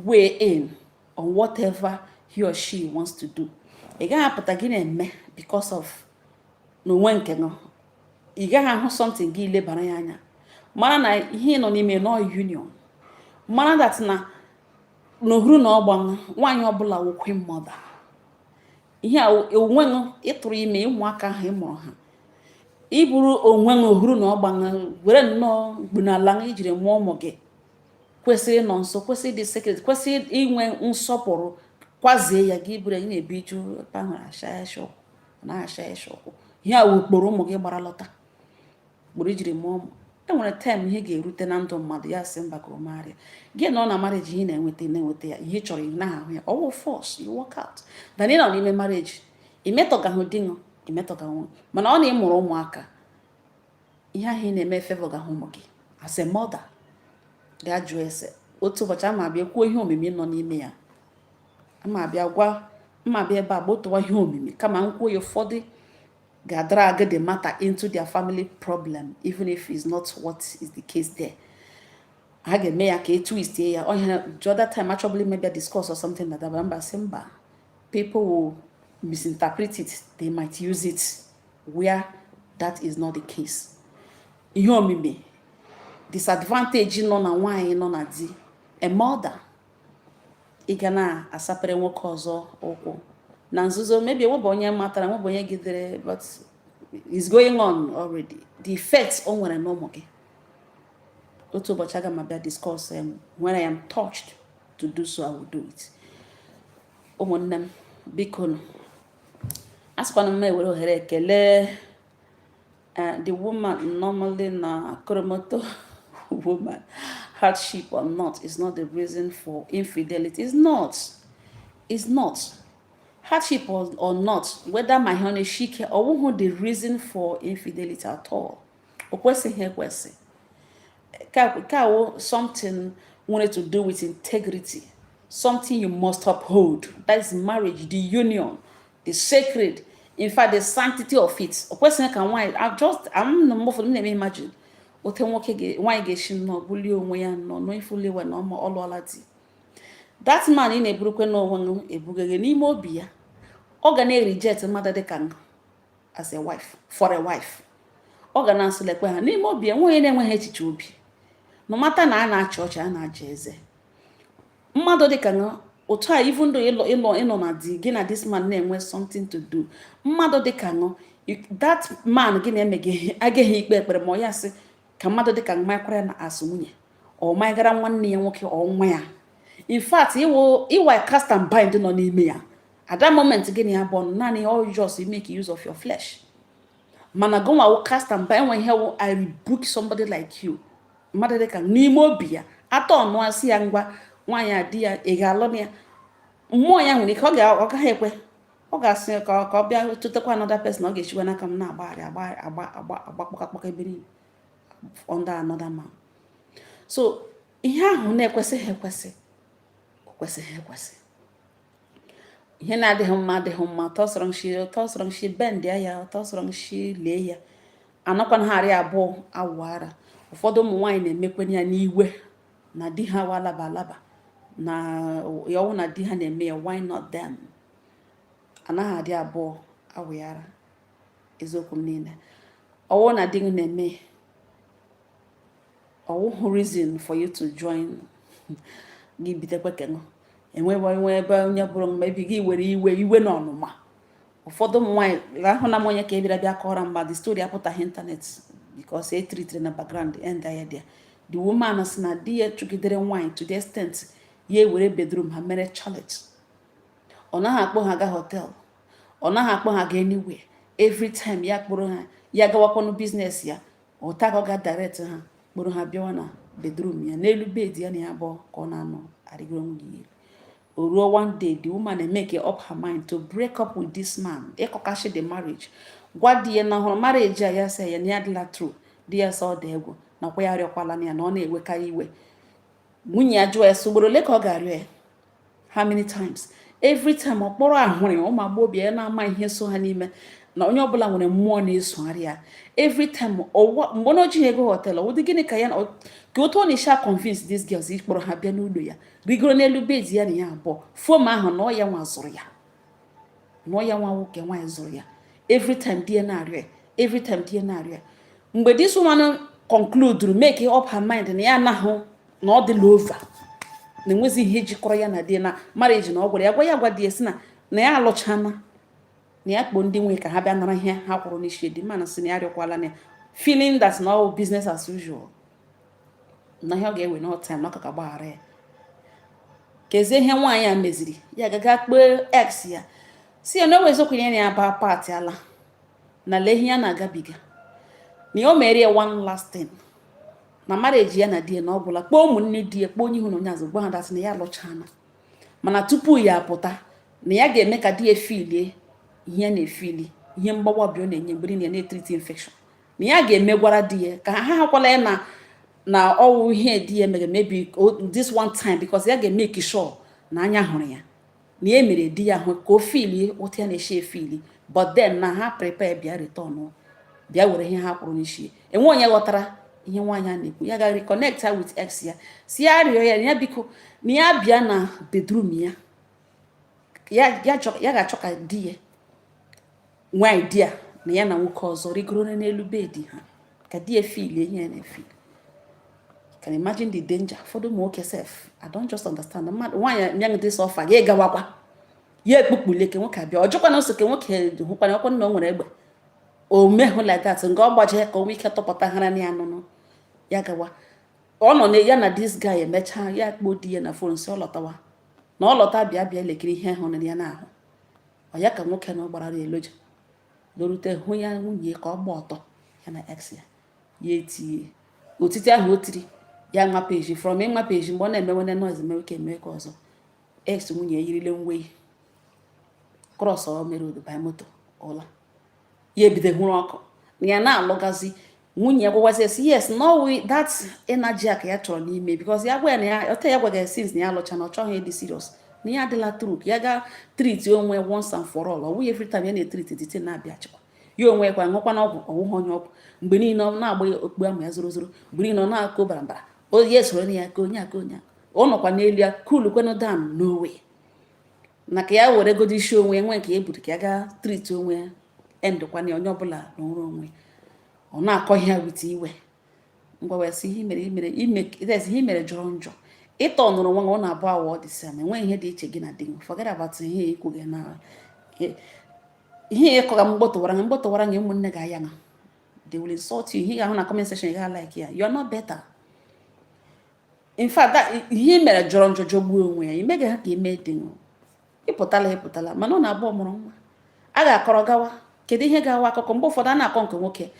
weigh in on whatever he or she wants to do. Ị gaghị apụta gị na-eme because of n'onwe nke gị. Ị gaghị ahụ something gị lebara ya anya, mara na ihe ị nọ n'ime nọ union, mara that na n'ohuru na ọgba nwaanyị ọbụla wụ queen mother. Ihe a onwe gị ịtụrụ ime ụmụaka ahụ ị mụrụ ha, iburu onwe gị ohuru na ọgba, were nnọọ mkpu n'ala ijiri mụọ ụmụ gị, kwesịrị ịnọ nso, kwesịrị ịdị secret, kwesịrị inwe nsọpụrụ, kwazie ya gị buru ya na-ebi iju ebe ahụ asha ịsha ụkwụ na-asha ịsha ụkwụ. Ihe a wụ ụkpụrụ ụmụ gị gbara lọta, ụkpụrụ ijiri mụọ ụmụ. E nwere time ihe ga-erute na ndụ mmadụ, ya sị mba, ka o megharịa. Gị nọ na marriage, ihe na-enweta na-enweta ya, ihe ị chọrọ ị naghị ahụ ya, ọwụ force you work out than ị nọ n'ime marriage, imetọgahụ di ṅụ, imetọgahụ. Mana ọ na ịmụrụ ụmụaka. Ihe ahụ ị na-eme favor ga-ahụ ụmụ gị. As a mother, gaa jụọ ese. Otu ụbọchị ama abịa kwuo ihe omimi nọ n'ime ya, ama abịa gwa mma abịa ebe a gbotowa ihe omimi, kama m kwuo ya, ụfọdụ ga-drag the matter into their family problem, even if it's not what is the case there. Ha ga-eme ya ka e twistie ya ọhịa. The other time achọbụla ime bịa discuss or something like that, but mba, sị mba, people will misinterpret it. They might use it where that is not the case. Ihe omimi, disadvantage nọ na nwaanyị nọ na di, a mother, ị ga na-asapere nwoke ọzọ ụkwụ na nzuzo. Maybe enwebe onye matara, enwebe onye gidere, but it's going on already. The effect o nwere n'ụmụ gị, otu ụbọchị aga m abịa discuss. When I am touched to do so, I will do it. Ụmụnne m, biko nụ, asịkwana m ewere ohere ekele the woman. Normally na Koromoto woman, hardship or not is not the reason for infidelity. It's not, it's not. Hardship or not, whether my honey shike or the reason for infidelity at all, o kwesịghị ekwesị. Ka wụ something nwere to do with integrity, something you must uphold. That is marriage, the union, the sacred, in fact, the sanctity of it. O kwesịghị ka nwaanyị, I just am na mgbe ụfọdụ m na-eme imagine ote nwoke nwaanyị ga-esi nnọọ bulie onwe ya nnọọ n'ifuli we na ọma ọ lụọla di. That man ị na-eburukwe n'onwe gị ebughị n'ime obi ya, ọ ga na-reject mmadụ dịka ngụ as a wife, for a wife. Ọ ga na-asịlekwe ha n'ime obi ya. Nwe onye na-enweghị echiche obi, no mata na a na-achị ọchị, a na-aja eze. Mmadụ dịka ngụ otu a, even though ịlọ ịlọ ịnọ na di gị na this man na-enwe something to do, mmadụ dịka ngụ, that man gị na-eme gị agaghị ikpe ekpere ma ọ ya sị ka mmadụ dịka ngụ makwara ya na asụ nwunye, ọ maịgara nwanne ya nwoke, ọ nwa ya. In fact, ịwụ ịwa cast and bind nọ n'ime ya at that moment. Gị na ya bụ naanị all just make use of your flesh, mana gụnwa wụ cast and bind. Enwe ihe wụ I rebuke somebody like you. Mmadụ dịka n'ime obi ya atọ ọnụ asị ya ngwa nwaanyị a di ya, ị ga-alụ ya, mmụọ ya nwere ike ọ gaghị ekwe. Ọ ga-asị ka ọ bịa tụtakwa another person. Ọ ga-echikwa n'aka m na-agbagharị agba agba agba agba kpọka ebe niile under another man. So ihe ahụ na-ekwesịghị ekwesị, o kwesịghị ekwesị. Ihe na-adịghị mma adịghị mma. Tọsọrọ nshi bend ya, tọsọrọ nshi lee ya, anọkwana ha arị abụọ awụ ara. Ụfọdụ ụmụ nwaanyị na-emekwenye ya n'iwe na di ha wa alaba alaba na ya ọwụ na di ha na-eme ya, why not them? Anaghị adị abụọ awụ ya ara. Eziokwu m niile, ọwụ na di gị na-eme, ọwụhụ reason for you to join gị bitekwe kenụ enwebe enwe ebe onye bụrụ mmebi gị were iwe iwe na ọnụma. Ụfọdụ ụmụ nwaanyị ahụ na m onye ka e bịara bịa kọrọ mba, the story apụtaghị internet because e treated na background end ya there. The woman sị na di ya chụgidere nwaanyị to the extent ya ewere bedroom ha mere chalet. Ọ naghị akpọ ha gaa hotel, ọ naghị akpọ ha gaa anywhere. Every time ya kpọrọ ha, ya gawakwanụ business ya, ụta ka ọ ga direct ha kpọrọ ha bịawa na bedroom ya, n'elu bed ya na ya abụọ ka ọ na-anọ arịgoro nwunye ya elu. O ruo one day, the woman make up her mind to break up with this man, ịkọkashi the marriage. Gwa di ya na hụrụ marriage a, ya sị ya na ya adịla true. Di ya sị ọ dị egwu nakwa ya arịọkwala ya na ọ na-ewekarị iwe. Nwunye ya jụọ ya sị ugboro ole ka ọ ga-arịọ ya, how many times? Every time ọ kpọrọ ahụrị ụmụ agbọghọbịa ya na-ama ihe so ha n'ime na onye ọbụla nwere mmụọ na-esogharị ya. Every time ọwa mgbe na ojighị ego hotel, ụdị gịnị ka ya ka otu ọ na-esi convince these girls ịkpọrọ ha bịa n'ụlọ ya, rigoro n'elu bed ya na ya abụọ, foam ahụ na ọ ya nwa zụrụ ya, na ọ ya nwa nwoke nwaanyị zụrụ ya. Every time di ya na-arịọ ya, every time di ya na-arịọ ya. Mgbe this woman conclude, make up her mind na ya anahụ na ọ dịla over, na enwezi ihe jikọrọ ya na di ya na marriage, na ọ gwara ya gwa ya gwa di ya sị na ya alụchana, na ya kpọọ ndị nwe ka ha bịa nara ihe ha kwụrụ n'isi. Di mana sị na ya arịọkwala na ya, feeling that na all business as usual, na ihe ọ ga-ewe no time na ọ ka gbaghara ya. Kezie ihe nwaanyị a meziri, ya gaga kpee ex ya, si ya na o eziokwu ya na ya ba party ala na lee ihe ya na-agabiga, na ya o mere ya one last thing na marriage ya na di ya na ọ gwụla. Kpọọ ụmụnne di ya, kpọọ onye ihu na onye azụ, gwa ha that na ya alụchana, mana tupu ya apụta na ya ga-eme ka di ya feelie ihe ya na-efeeli, ihe mgbawa obi ọ na-enye mgbe niile, na-etreat infection. Na ya ga-emegwara di ya ka ha hakwala ya na ọwụ ihe di ya mere, maybe this one time, because ya ga-emeke sure na anya hụrụ ya na ya mere di ya hụ ka o feeli otu ya na-eshi efeeli. But then na ha prepare bịa return, bịa were ihe ha kwụrụ n'isi. Enwe onye ghọtara ihe nwaanyị a na-ekwu. Ya ga reconnect ha with ex ya, si ya rịọ ya, ya biko, na ya bịa na bedroom ya. Ya ga-achọ ka di ya nwee idea na ya na nwoke ọzọ rigoro n'elu bed ha, ka di ya feelie ihe ya na-efeel. Can imagine the danger. Ụfọdụ ụmụ nwoke sef, I don't just understand. Mmadụ nwaanyị nye this offer, ya ịgawakwa ya ekpukpule ka nwoke abịa. Ọ jụkwa na ose ka nwoke hụkwana ọkwa na o nwere egbe o mehụ like that, nga ọ gbaje ka o nwee ike tọpụta hara na ya nụnụ. Ya gawa, ọ nọ na ya na this guy. Emechaa, ya kpọọ di ya na phone, si ọ lọtawa, na ọ lọta, bịa bịa lekiri ihe hụrụ ya n'ahụ. Ọ ya ka nwoke na ọ gbara ya eloja lorute, hụ ya nwunye ka ọ gba ọtọ ya na ex ya. Ya etinye otiti ahụ o tiri ya nwa peji from ịnwa peji. Mgbe ọ na-emewene noise, mewe ka eme ka ọzọ, ex nwunye ya yirile nwe cross ọ mere odo by moto ụla. Ya ebido hụrụ ọkụ na ya na-alụgazi nwunye ya. Gwagwazi sị yes, no, that energy a ka ya chọrọ n'ime, because ya gwa ya na ya ote ya gwaga since na ya alụcha, na ọ chọghị ịdị serious, na ya adịla true, ka ya ga treat onwe once and for all. Ọ bụghị every time ya na-etreat the thing na-abịa chịkwa ya onwe kwa ṅụkwa n'ọgwụ. Ọwụghị onye ọgwụ mgbe niile ọ na-agba ya okpu amụ ya zoro zoro, mgbe niile ọ na-akụ bara mbara o ya esoro na ya ka onye aka onye ọ nọkwa n'elu ya cool kwenu down. No way. Na ka ya were godo isi onwe ya nwee nke ya eburu ka ya gaa treat onwe ya endụkwana ya. Onye ọbụla n'ọrụ onwe ọ na-akọ ihe ya wit iwe. Ngwa wee sị ihe mere imere ime ihe mere jọrọ njọ. Ịtọ nụrụ nwa ọ na-abụ awọ dị same, enweghị ihe dị iche gị na di gị. Forget about ihe ikwu gị na ihe ịkọga mgbọtụwara gị mgbọtụwara gị. Ụmụnne ga-aya na they will insult you. Ihe ị ga-ahụ na comment section, ị ga like ya. You are not better. In fact, that ihe i mere jọrọ njọ, jọgbuo onwe ya. Imeghị ha ka ime dị ịpụtala ịpụtala, mana ọ na-abụ ọmụrụ nwa a ga-akọrọ gawa. Kedu ihe ga-awa akụkọ? Mgbe ụfọdụ a na-akọ nke nwoke,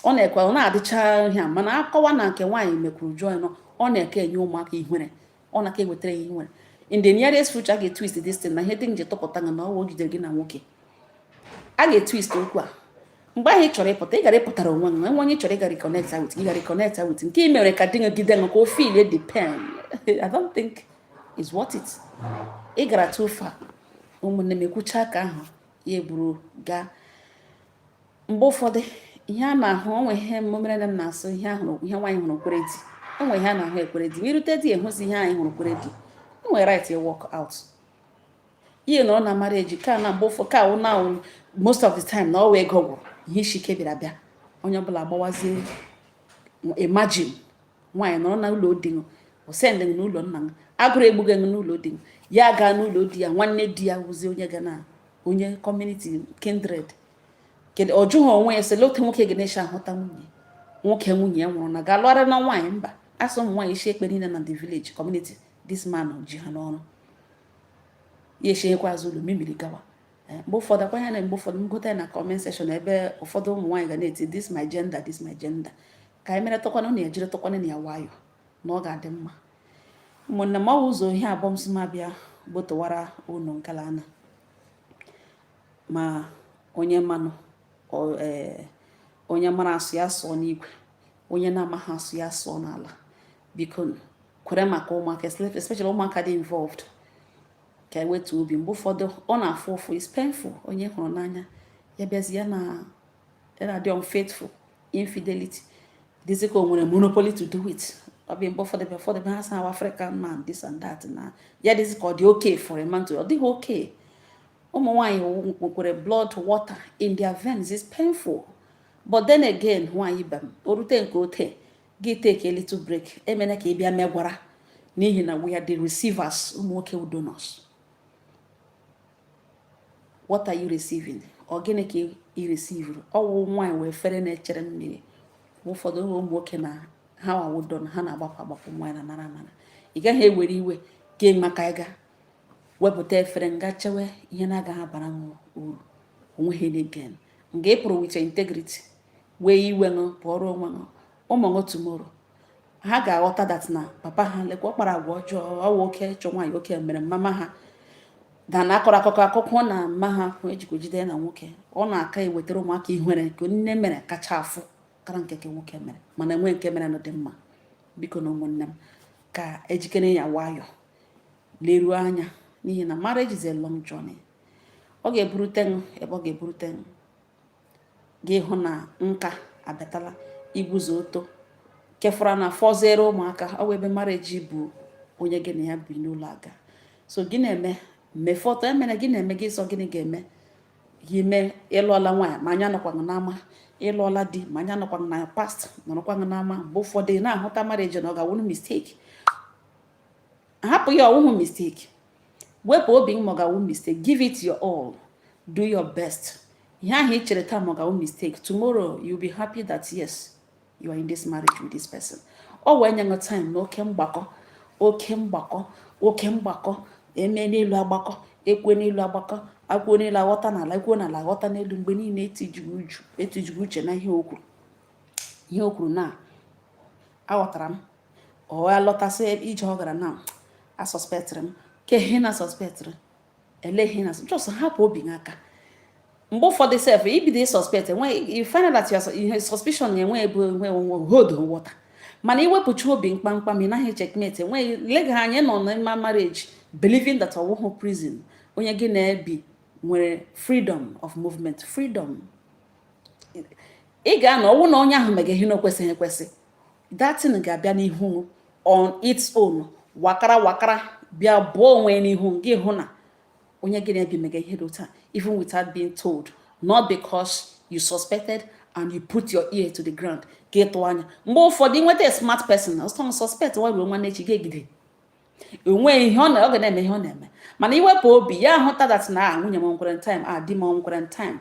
ọ na-ekwe, ọ na-adịcha ihe a, mana akọwa na nke nwaanyị mekwuru jụọ nọ, ọ na-eke enye ụmụaka ihere, ọ na-aka ewetara ya ihere. In the nearest future, a ga-etwist this thing na ihe dị nje tụpụta na ọwa o jidere gị na nwoke. A ga-etwist okwu a. Mgbe ahụ ị chọrọ ịpụta, ị gara ịpụtara onwe gị. Enwe onye ị chọrọ ịga reconnect with, ị ga reconnect with. Nke ị mere ka di gị gide ka o feel the pain, I don't think it's worth it. Ị gara too far. Ụmụnne m, ekwucha aka ahụ ya eburu gaa. Mgbe ụfọdụ ihe a na-ahụ onwe ihe mere na m na-asụ ihe ahụrụ, ihe nwaanyị hụrụ kwere di, enwe ihe a na-ahụ ekwere di. Ma irute di, ehụzi ihe anyị hụrụ kwere di, enwere right work out. Ihe nọrọ na marriage ka na mgbe ụfọdụ ka na most of the time na ọwa ego gwụrụ, ihe isi ike bịara bịa, onye ọbụla agbawazie. Imagine nwaanyị nọrọ na ụlọ di, o send n'ụlọ nna m, agụrụ egbughị n'ụlọ di ya, gaa n'ụlọ di ya, nwanne di ya wụzi onye ga na onye community kindred. Kedu ọ jụghị onwe ya sị otu nwoke ga na-eche ahụta nwunye nwoke nwunye ya nwụrụ na ga lụọrọ na nwaanyị mba asị ụmụ nwaanyị isi ekpe niile na the village community. This man ji ha n'ọrụ ya echeghekwa azụ ụlọ mimiri gawa. Mgbe ụfọdụ akwa ya na mgbe ụfọdụ m gote ya na comment section, ebe ụfọdụ ụmụ nwaanyị ga na-eti, "This my gender, this my gender." Ka anyị mere tọkwanụ na ejiri tọkwanụ na ya nwayọ na ọ ga-adị mma. Ụmụnne m, ọ bụ ụzọ ihe abụọ m si m abịa gbotowara unu nkalana ma onye mmanụ, onye mara asụ ya sụọ n'igwe, onye na-amaghị asụ ya sụọ n'ala. Biko kwere maka ụmụaka, especially ụmụaka dị involved, ka ewetu obi. Mgbe ụfọdụ ọ na-afụ ụfụ, is painful. Onye hụrụ n'anya ya bịazi ya na ya na-adị unfaithful, infidelity dịzị ka o nwere monopoly to do it. Ọ bụ mgbe ụfọdụ bịa, ụfọdụ bịa ha sị African man this and that, na ya dịzị ka ọ dị okay for a man to. Ọ dịghị okay. Ụmụ nwaanyị nwekwere blood water in their veins. Is painful. But then again, nwaanyị ba o rute nke ote gị, take a little break. Emena ka ị bịa megwara, n'ihi na we are the receivers, ụmụ nwoke wụ donors. What are you receiving? Ọ gịnị ka ị receive? Ọwụ nwaanyị wee fere na-echere mmiri. Mgbe ụfọdụ ụmụ nwoke na ha wawo don, ha na-agbapụ agbapụ, nwaanyị na nara anara. Ị gaghị ewere iwe gị maka ịga wepụta efere nga chewe ihe na-agaghị abara m uru. Onweghị any gain nga ị pụrụ with your integrity. Wee iwe ṅụ pụọrọ onwe ṅụ, ụmụ ṅụ tomorrow ha ga-aghọta that na papa ha lekwa ọ kpara agwa ọjọọ, ọwa oke chọ nwaanyị oke mere mama ha da na akọrọ akụkọ akụkọ na mma ha ejikwa jide ya na nwoke. Ọ na-aka ewetara ụmụaka ihere nke nne mere kacha afụ. Kara nke nwoke mere, mana enwe nke mere nụ dị mma. Biko na ụmụnne m, ka ejikere ya nwayọ, leruo anya, n'ihi na marriage is a long journey. Ọ ga-eburute ebe ọ ga-eburute gị hụ na nka abịatala iguzo oto kefọrọ na fọziere ụmụaka. Ọ bụ ebe marriage bụ onye gị na ya bi n'ụlọ aga. So gị na-eme mmefọtọ emere gị na-eme gị sọ gịnị ga-eme gị mee. Ịlụọla nwaanyị ma anya nọkwaghị n'ama, ịlụọla di ma anya nọkwaghị na past, nọrọkwaghị n'ama. Mgbe ụfọdụ ị na-ahụta marriage na ọ ga-awụrụ mistake. Hapụ ya, ọwụhụ mistake. Wepụ obi ma ọ ga-awụ mistake. Give it your all, do your best. Ihe ahụ ị chere taa ma ọ ga-awụ mistake, tomorrow you'll be happy that yes, you are in this marriage with this person. Ọ wee nye time na oke mgbakọ, oke mgbakọ, oke mgbakọ eme n'elu agbakọ, ekwe n'elu agbakọ, akwuo n'elu aghọta n'ala, ekwuo n'ala aghọta n'elu. Mgbe niile etijughị uju, etijughị uche na ihe o kwuru, ihe o kwuru na aghọtara m. Ọ ya lọtasị ije ọ gara na asuspectịrị m ke ihe na suspectịrị ele ihe na just hapụ obi gị aka. Mgbe ụfọdụ sef, ibido suspect enwe, you find out that your ihe suspicion na-enwe ebe enwe hold water. Mana iwepụcha obi mkpamkpam, ị naghị checkmate enweghị lega anya nọ n'ime marriage, believing that ọwụhụ prison, onye gị na-ebi nwere freedom of movement, freedom ị ga-anọ. Ọwụ na onye ahụ mega ihe na okwesịghị ekwesị, that thing ga-abịa n'ihu on its own, wakara wakara bịa bụọ onwe n'ihu gị, hụ na onye gị na-ebi mega ihe dị otu a, even without being told, not because you suspected and you put your ear to the ground ka ịtụ anya. Mgbe ụfọdụ ị nweta a smart person ọsọ suspect nwa ruo nwanne echi ga-egide onwe ihe ọ na ọ ga na-eme ihe ọ na-eme. Mana iwepụ obi ya, ahụta that na nwunye m nkwere time, a di m nkwere time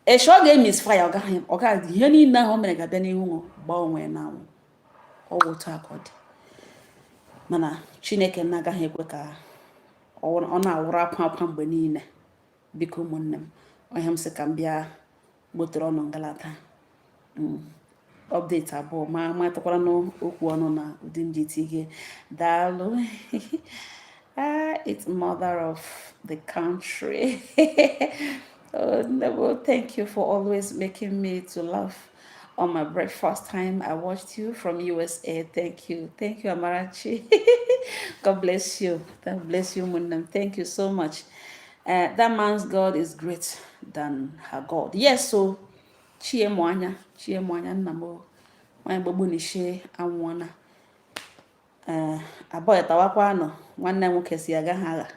echi, ọ ga-emisfire, ọ gaghị ọ gaghị ihe niile ahụ o mere ga-abịa n'ihu, gbaa onwe ya n'anwụ. Ọ wụ otu a ka ọ dị. Mana Chineke na-agaghị ekwe ka ọ na-awụrụ akwa akwa mgbe niile. Biko ụmụnne m, ọhịa m sị ka m bịa gbotere ọnụ ngalata update abụọ ma matụkwara n'okwu ọnụ na ụdị m ji tige. Daalụ. Ah, it's mother of the country. Oh, no, thank you for always making me to laugh on my breakfast time. I watched you from USA. Thank you. Thank you, Amarachi. God bless you. God bless you, Munam. Thank you so much. That man's God is great than her God. Yes, so Chiemwanya, Chiemwanya, nna m, nwanyị gbogbo n'ishe anwụọna. Ee, abụọ tawakwa nọ. Nwanne m nwoke si agaghị agha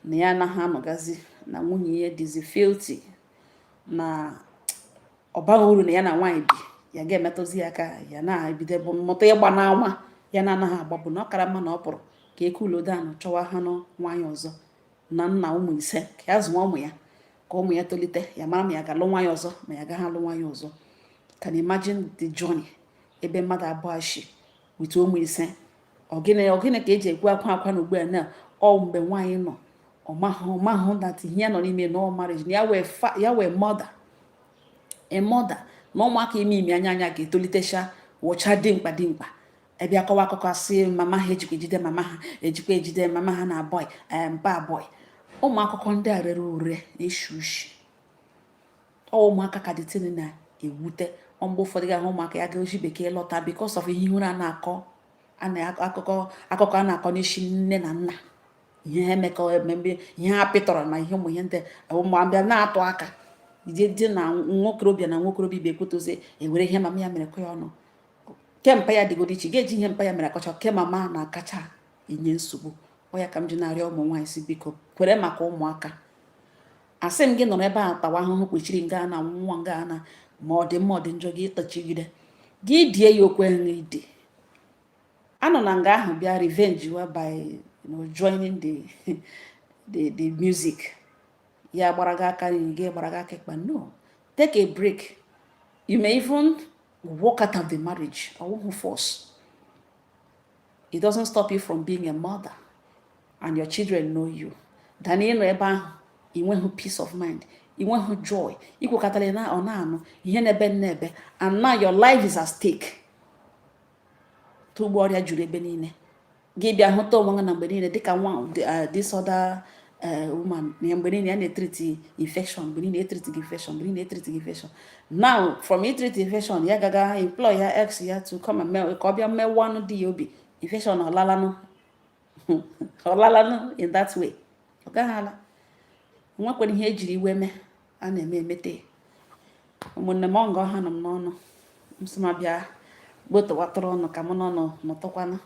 na ya anaghị anọgazi na nwunye ya dịzi filthy, na ọ baghị uru na ya na nwaanyị bi, ya ga-emetụzi ya aka, ya na-ebido bụ mmụta ịgba n'anwa ya na-anaghị agbapụ, na ọ kara mma na ọ pụrụ ka ekulodo anụ chọwa ha nụ nwaanyị ọzọ, na nna ụmụ 5 ka ya zụọ ụmụ ya, ka ụmụ ya tolite, ya mara ma ya ga-alụ nwaanyị ọzọ ma ya gaghị alụ nwaanyị ọzọ. Can imagine the journey ebe mmadụ abụọ shi with ụmụ 5. Ọgịnị ọgịnị ka eji ekwu akwa akwa na ugbu a na ọ mgbe nwaanyị nọ, ọmahụ that ihe ya nọ n'ime no marriage na ya wee fa ya wee mother, a mother na ụmụaka ime ime anya anya ga-etolitecha wụcha dimkpa dimkpa, ebe akọwa akụkọ asị mama ha ejikwa ejide mama ha ejikwa ejide mama ha na boy, mpa boy. Ụmụ akụkọ ndị a rere ure na-eshi ushi. Ọ ụmụaka ka dịtịnị na-ewute. Mgbe ụfọdụ ga-ahụ ụmụaka ya ga ozi bekee lọta because of ihe ihure a na-akọ a na akụkọ akụkọ a na-akọ n'isi nne na nna, ihe ha emekọ ememe, ihe ha pịtọrọ na ihe ụmụ ihe ndị ụmụ abịa na-atụ aka ije dị na nwokorobịa na nwokorobịa ibe ekwetozi ewere ihe mama ya mere kọ ya ọnụ. Ke mpa ya dịgodo iche ga-eji ihe mpa ya mere akọcha, ke mama na-akacha enye nsogbu. Ọ ya ka m ji na-arịọ ụmụ nwaanyị si biko kwere maka ụmụaka. Asị m gị nọrọ ebe a tawa ahụhụ kwechiri nga na nwa nga na ma ọ dị mma, ọ dị njọ, gị tọchigide gị die ya okwe nri dị anọ na nga ahụ bịa revenge wa by joining the music. Ya gbara gị aka nri, gị gbara gị aka ịkpa. No, take a break. You may even walk out of the marriage. Ọwụhụ force. It doesn't stop you from being a mother and your children know you than ịnọ ebe ahụ ị nweghị peace of mind, ị nweghị joy, ikwekọtara na ọ na-anụ ihe na-ebe na-ebe, and now your life is at stake. Tugbo ọrịa juru ebe niile, gị bịa hụta onwe gị na mgbe niile dịka nwa this other Woman na mgbe niile ya na-etreat infection, mgbe niile etreat gị infection, mgbe niile etreat gị infection. Now from itreat infection, ya gaga employ ya ex ya to come and mee ka ọ bịa mewanụ di ya obi infection. Ọlalanụ, ọlalanụ in that way, ọ gaghị ala. Nwekwara ihe ejiri iwe mee a na-eme emete. Ụmụnne m, ọ nga ọha nọ m n'ọnụ, m sị ma bịa gbotowatụrụ ọnụ ka mụ n'ọnụ nọtụkwanụ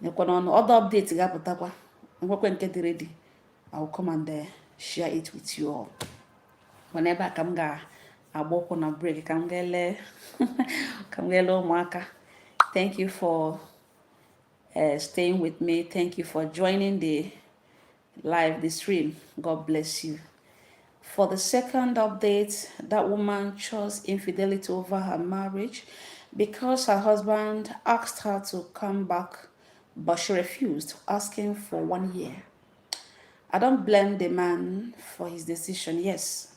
nyekwana ọnụ. Ọdọ update ga-apụtakwa nwekwe nke dị ready. I will come and share it with you all. Mana ebe a ka m ga-agba ụkwụ na break, ka m ga-ele ụmụaka. Thank you for staying with me. Thank you for joining the live, the stream. God bless you. For the second update, that woman chose infidelity over her marriage because her husband asked her to come back, but she refused, asking for one year. I don't blame the man for his decision. Yes.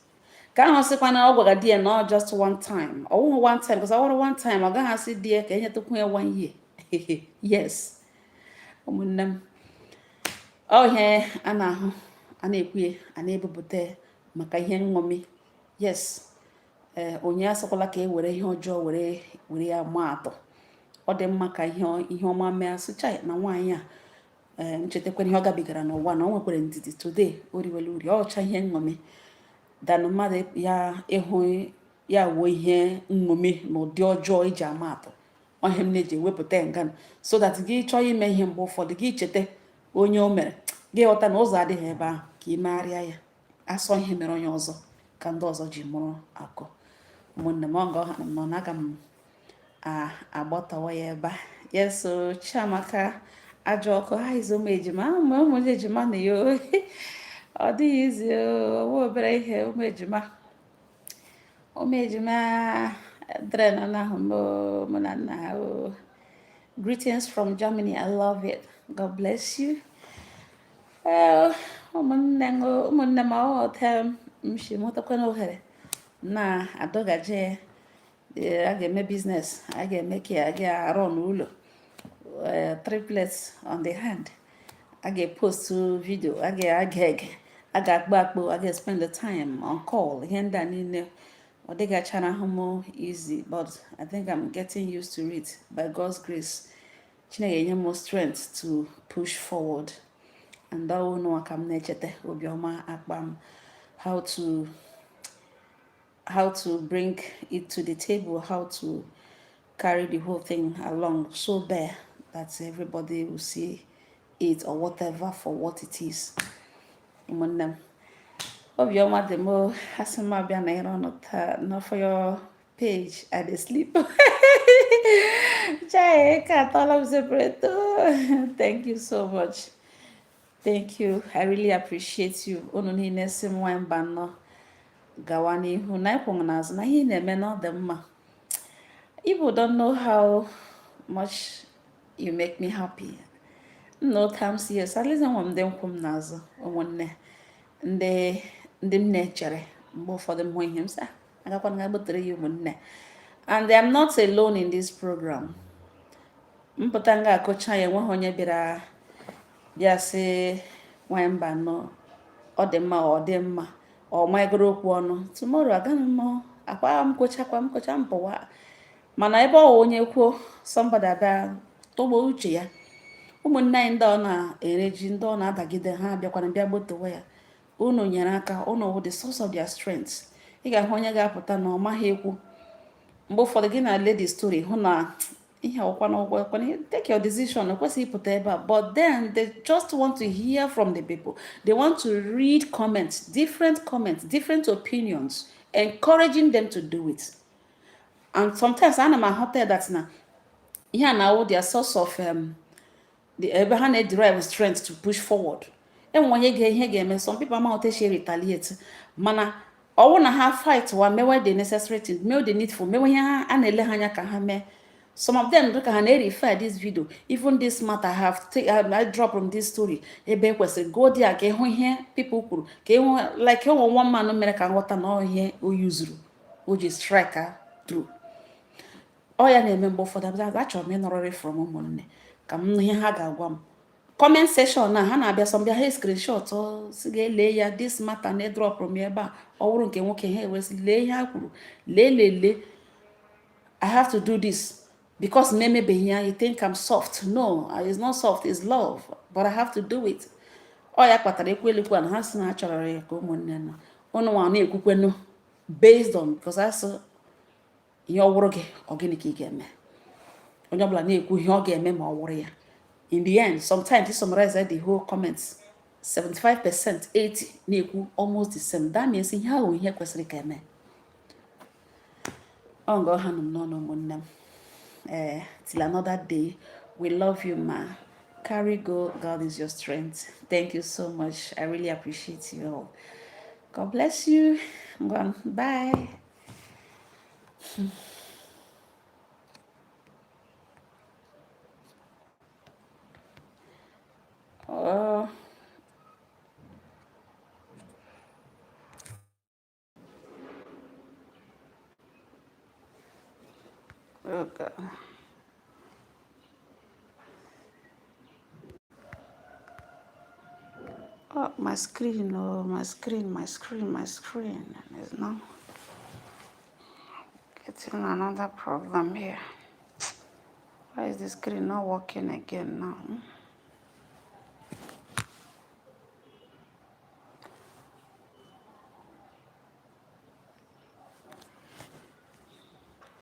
Ka ahụ sịkwa na ọ gwara di ya na ọ just one time. Ọ wụghị one time, because ọ wụrụ one time, ọ gaghị asị di ya ka enyetụkwu ya one year. Yes. Ụmụnne m, ọ ihe a na-ahụ, a na-ekwu ya, a na-ebupụta maka ihe nṅomi. Yes. Ee, onye asịkwala ka e were ihe ọjọọ were ya maa atụ. Ọ dị mma ka ihe ọma mee, asịcha na nwaanyị a, ee, nchetakwana ihe ọ gabigara n'ụwa, na ọ nwekwara ndidi. Today o riwela uri ọcha, ihe nṅomi danụ mmadụ ya ịhụ ya wuo ihe nṅomi na ụdị ọjọọ eji ama atụ. Ọhịa m na-eji ewepụta nga so that gị chọọ ime ihe, mgbe ụfọdụ gị cheta onye o mere, gị ghọta na ụzọ adịghị ebe ahụ ka ị megharịa ya. Asọ ihe mere onye ọzọ ka ndị ọzọ ji mụrụ akụ. Ụmụnne m, ọ nga ọha nọ na aga m agbatawa ya ebe a. Yes o, Chiamaka ajọ ọkụ ha izu ụmụ ejima, ụmụ ejima na ya ọ dịghị izi owe obere ihe. Ụmụ ejima, ụmụ ejima dre nọ n'ahụ m mụ na nna ha o. Greetings from Germany. I love it. God bless you. Ee, ụmụnne m, ụmụnne m, ọ m si mụtakwana ohere na-adọgaje. A ga-eme business, a ga-eme ka a ga-arụ n'ụlọ, triplets on the hand, a ga-epost video, a ga-age ege, a ga-akpọ akpọ, a ga-spend the time on call. Ihe ndị a niile ọ dịgachara ahụ m easy, but I think I'm getting used to it by God's grace. Chineke enye m strength to push forward, and ọwụ ka m na-echeta obiọma akpa m, how to bring it to the table, how to carry the whole thing along so bare that everybody will see it or whatever for what it is. Ụmụnne m, obiọma dị m. Asị m abịa na ịrụ ọnụ taa. Not for your page, I dey sleep. Chai, ka atọla m separate. Thank you so much. Thank you. I really appreciate you. Unu niile si m nwanyị mba nnọọ gawa n'ihu na ịkwụ n'azụ na ihe ị na-eme na ọ dị mma. People don't know how much you make me happy. No times, yes, at least enwe m ndị nkwụ m n'azụ, ụmụnne ndị m na-echere. Mgbe ụfọdụ m hụ ihe m sị, agakwana ga gbotere ya ụmụnne. And I'm not alone in this program. Mpụta nga akụcha ya, enweghị onye bịara bịa sị nwanyị mba nọ, ọ dị mma, ọ dị mma, ọ magoro okwu ọnụ. Tomorrow agaghị m akwa m kpochakwa m kpocha m pụwa. Mana ebe ọ onye kwuo, somebody abịa tọgbọ uche ya. Ụmụnne anyị ndị ọ na-ere ji, ndị ọ na-adagide ha bịakwana bịa gbotowe ya. Unu nyere aka, unu wụ the source of their strength. Ị ga-ahụ onye ga-apụta na ọ maghị ekwu. Mgbe ụfọdụ gị na lady story hụ na ihe ọkwa na ụgwọ ekwana, take your decision, ekwesịghị ịpụta ebe a, but then they just want to hear from the people. They want to read comments, different comments, different opinions, encouraging them to do it. And sometimes ana m ahụta that na ihe a na-awụ their source of the ebe ha na-derive strength to push forward. Enwe onye ga ihe ga-eme, some people ama otu esi retaliate, mana ọwụ na ha fight wa, mewe the necessary thing, mewe the needful, mewe ihe ha a na-ele ha anya ka ha mee. Some of them dịka ha na-refer this video, even this matter have I drop from this story, ebe ekwesịrị go there ka ịhụ ihe people kwuru, ka ịhụ like enwe one man mere ka nghọta na ọ ihe o yuzuru o ji strike through. Ọ ya na-eme mgbe ụfọdụ abịa, achọrọ m ịnọrọrị from ụmụnne ka m nụ ihe ha ga-agwa m. Comment section na ha na-abịa, sọ mbịa ha screenshot si ga-ele ya. This matter na edropụrụ m ebe a, ọ wụrụ nke nwoke, ha ewesị lee ihe ha kwuru, lee, lee, lee. I have to do this because m emebeghị ya, you think I'm soft. No, it's not soft, it's love, but I have to do it. Ọ ya kpatara ekwelekwa na ha sị na ha chọrọ ya ka ụmụnne na ụnụ nwa na-ekwukwenu based on, because asị ihe ọ wụrụ gị, ọ gịnị ka ị ga-eme? Onye ọbụla na-ekwu ihe ọ ga-eme ma ọ wụrụ ya. In the end, sometimes you summarize the whole comments, 75%, 80 na-ekwu almost the same. That means ihe ahụ ihe kwesịrị ka eme. Ọ nga ọha nọ m n'ọnụ, ụmụnne m. Ee, till another day, we love you, ma. Carry go. God is your strength. Thank you so much. I really appreciate you all. God bless you. Bye. Oh. Oh God. Oh, my screen, oh, my screen, my screen, my screen is now getting another problem here. Why is the screen not working again now?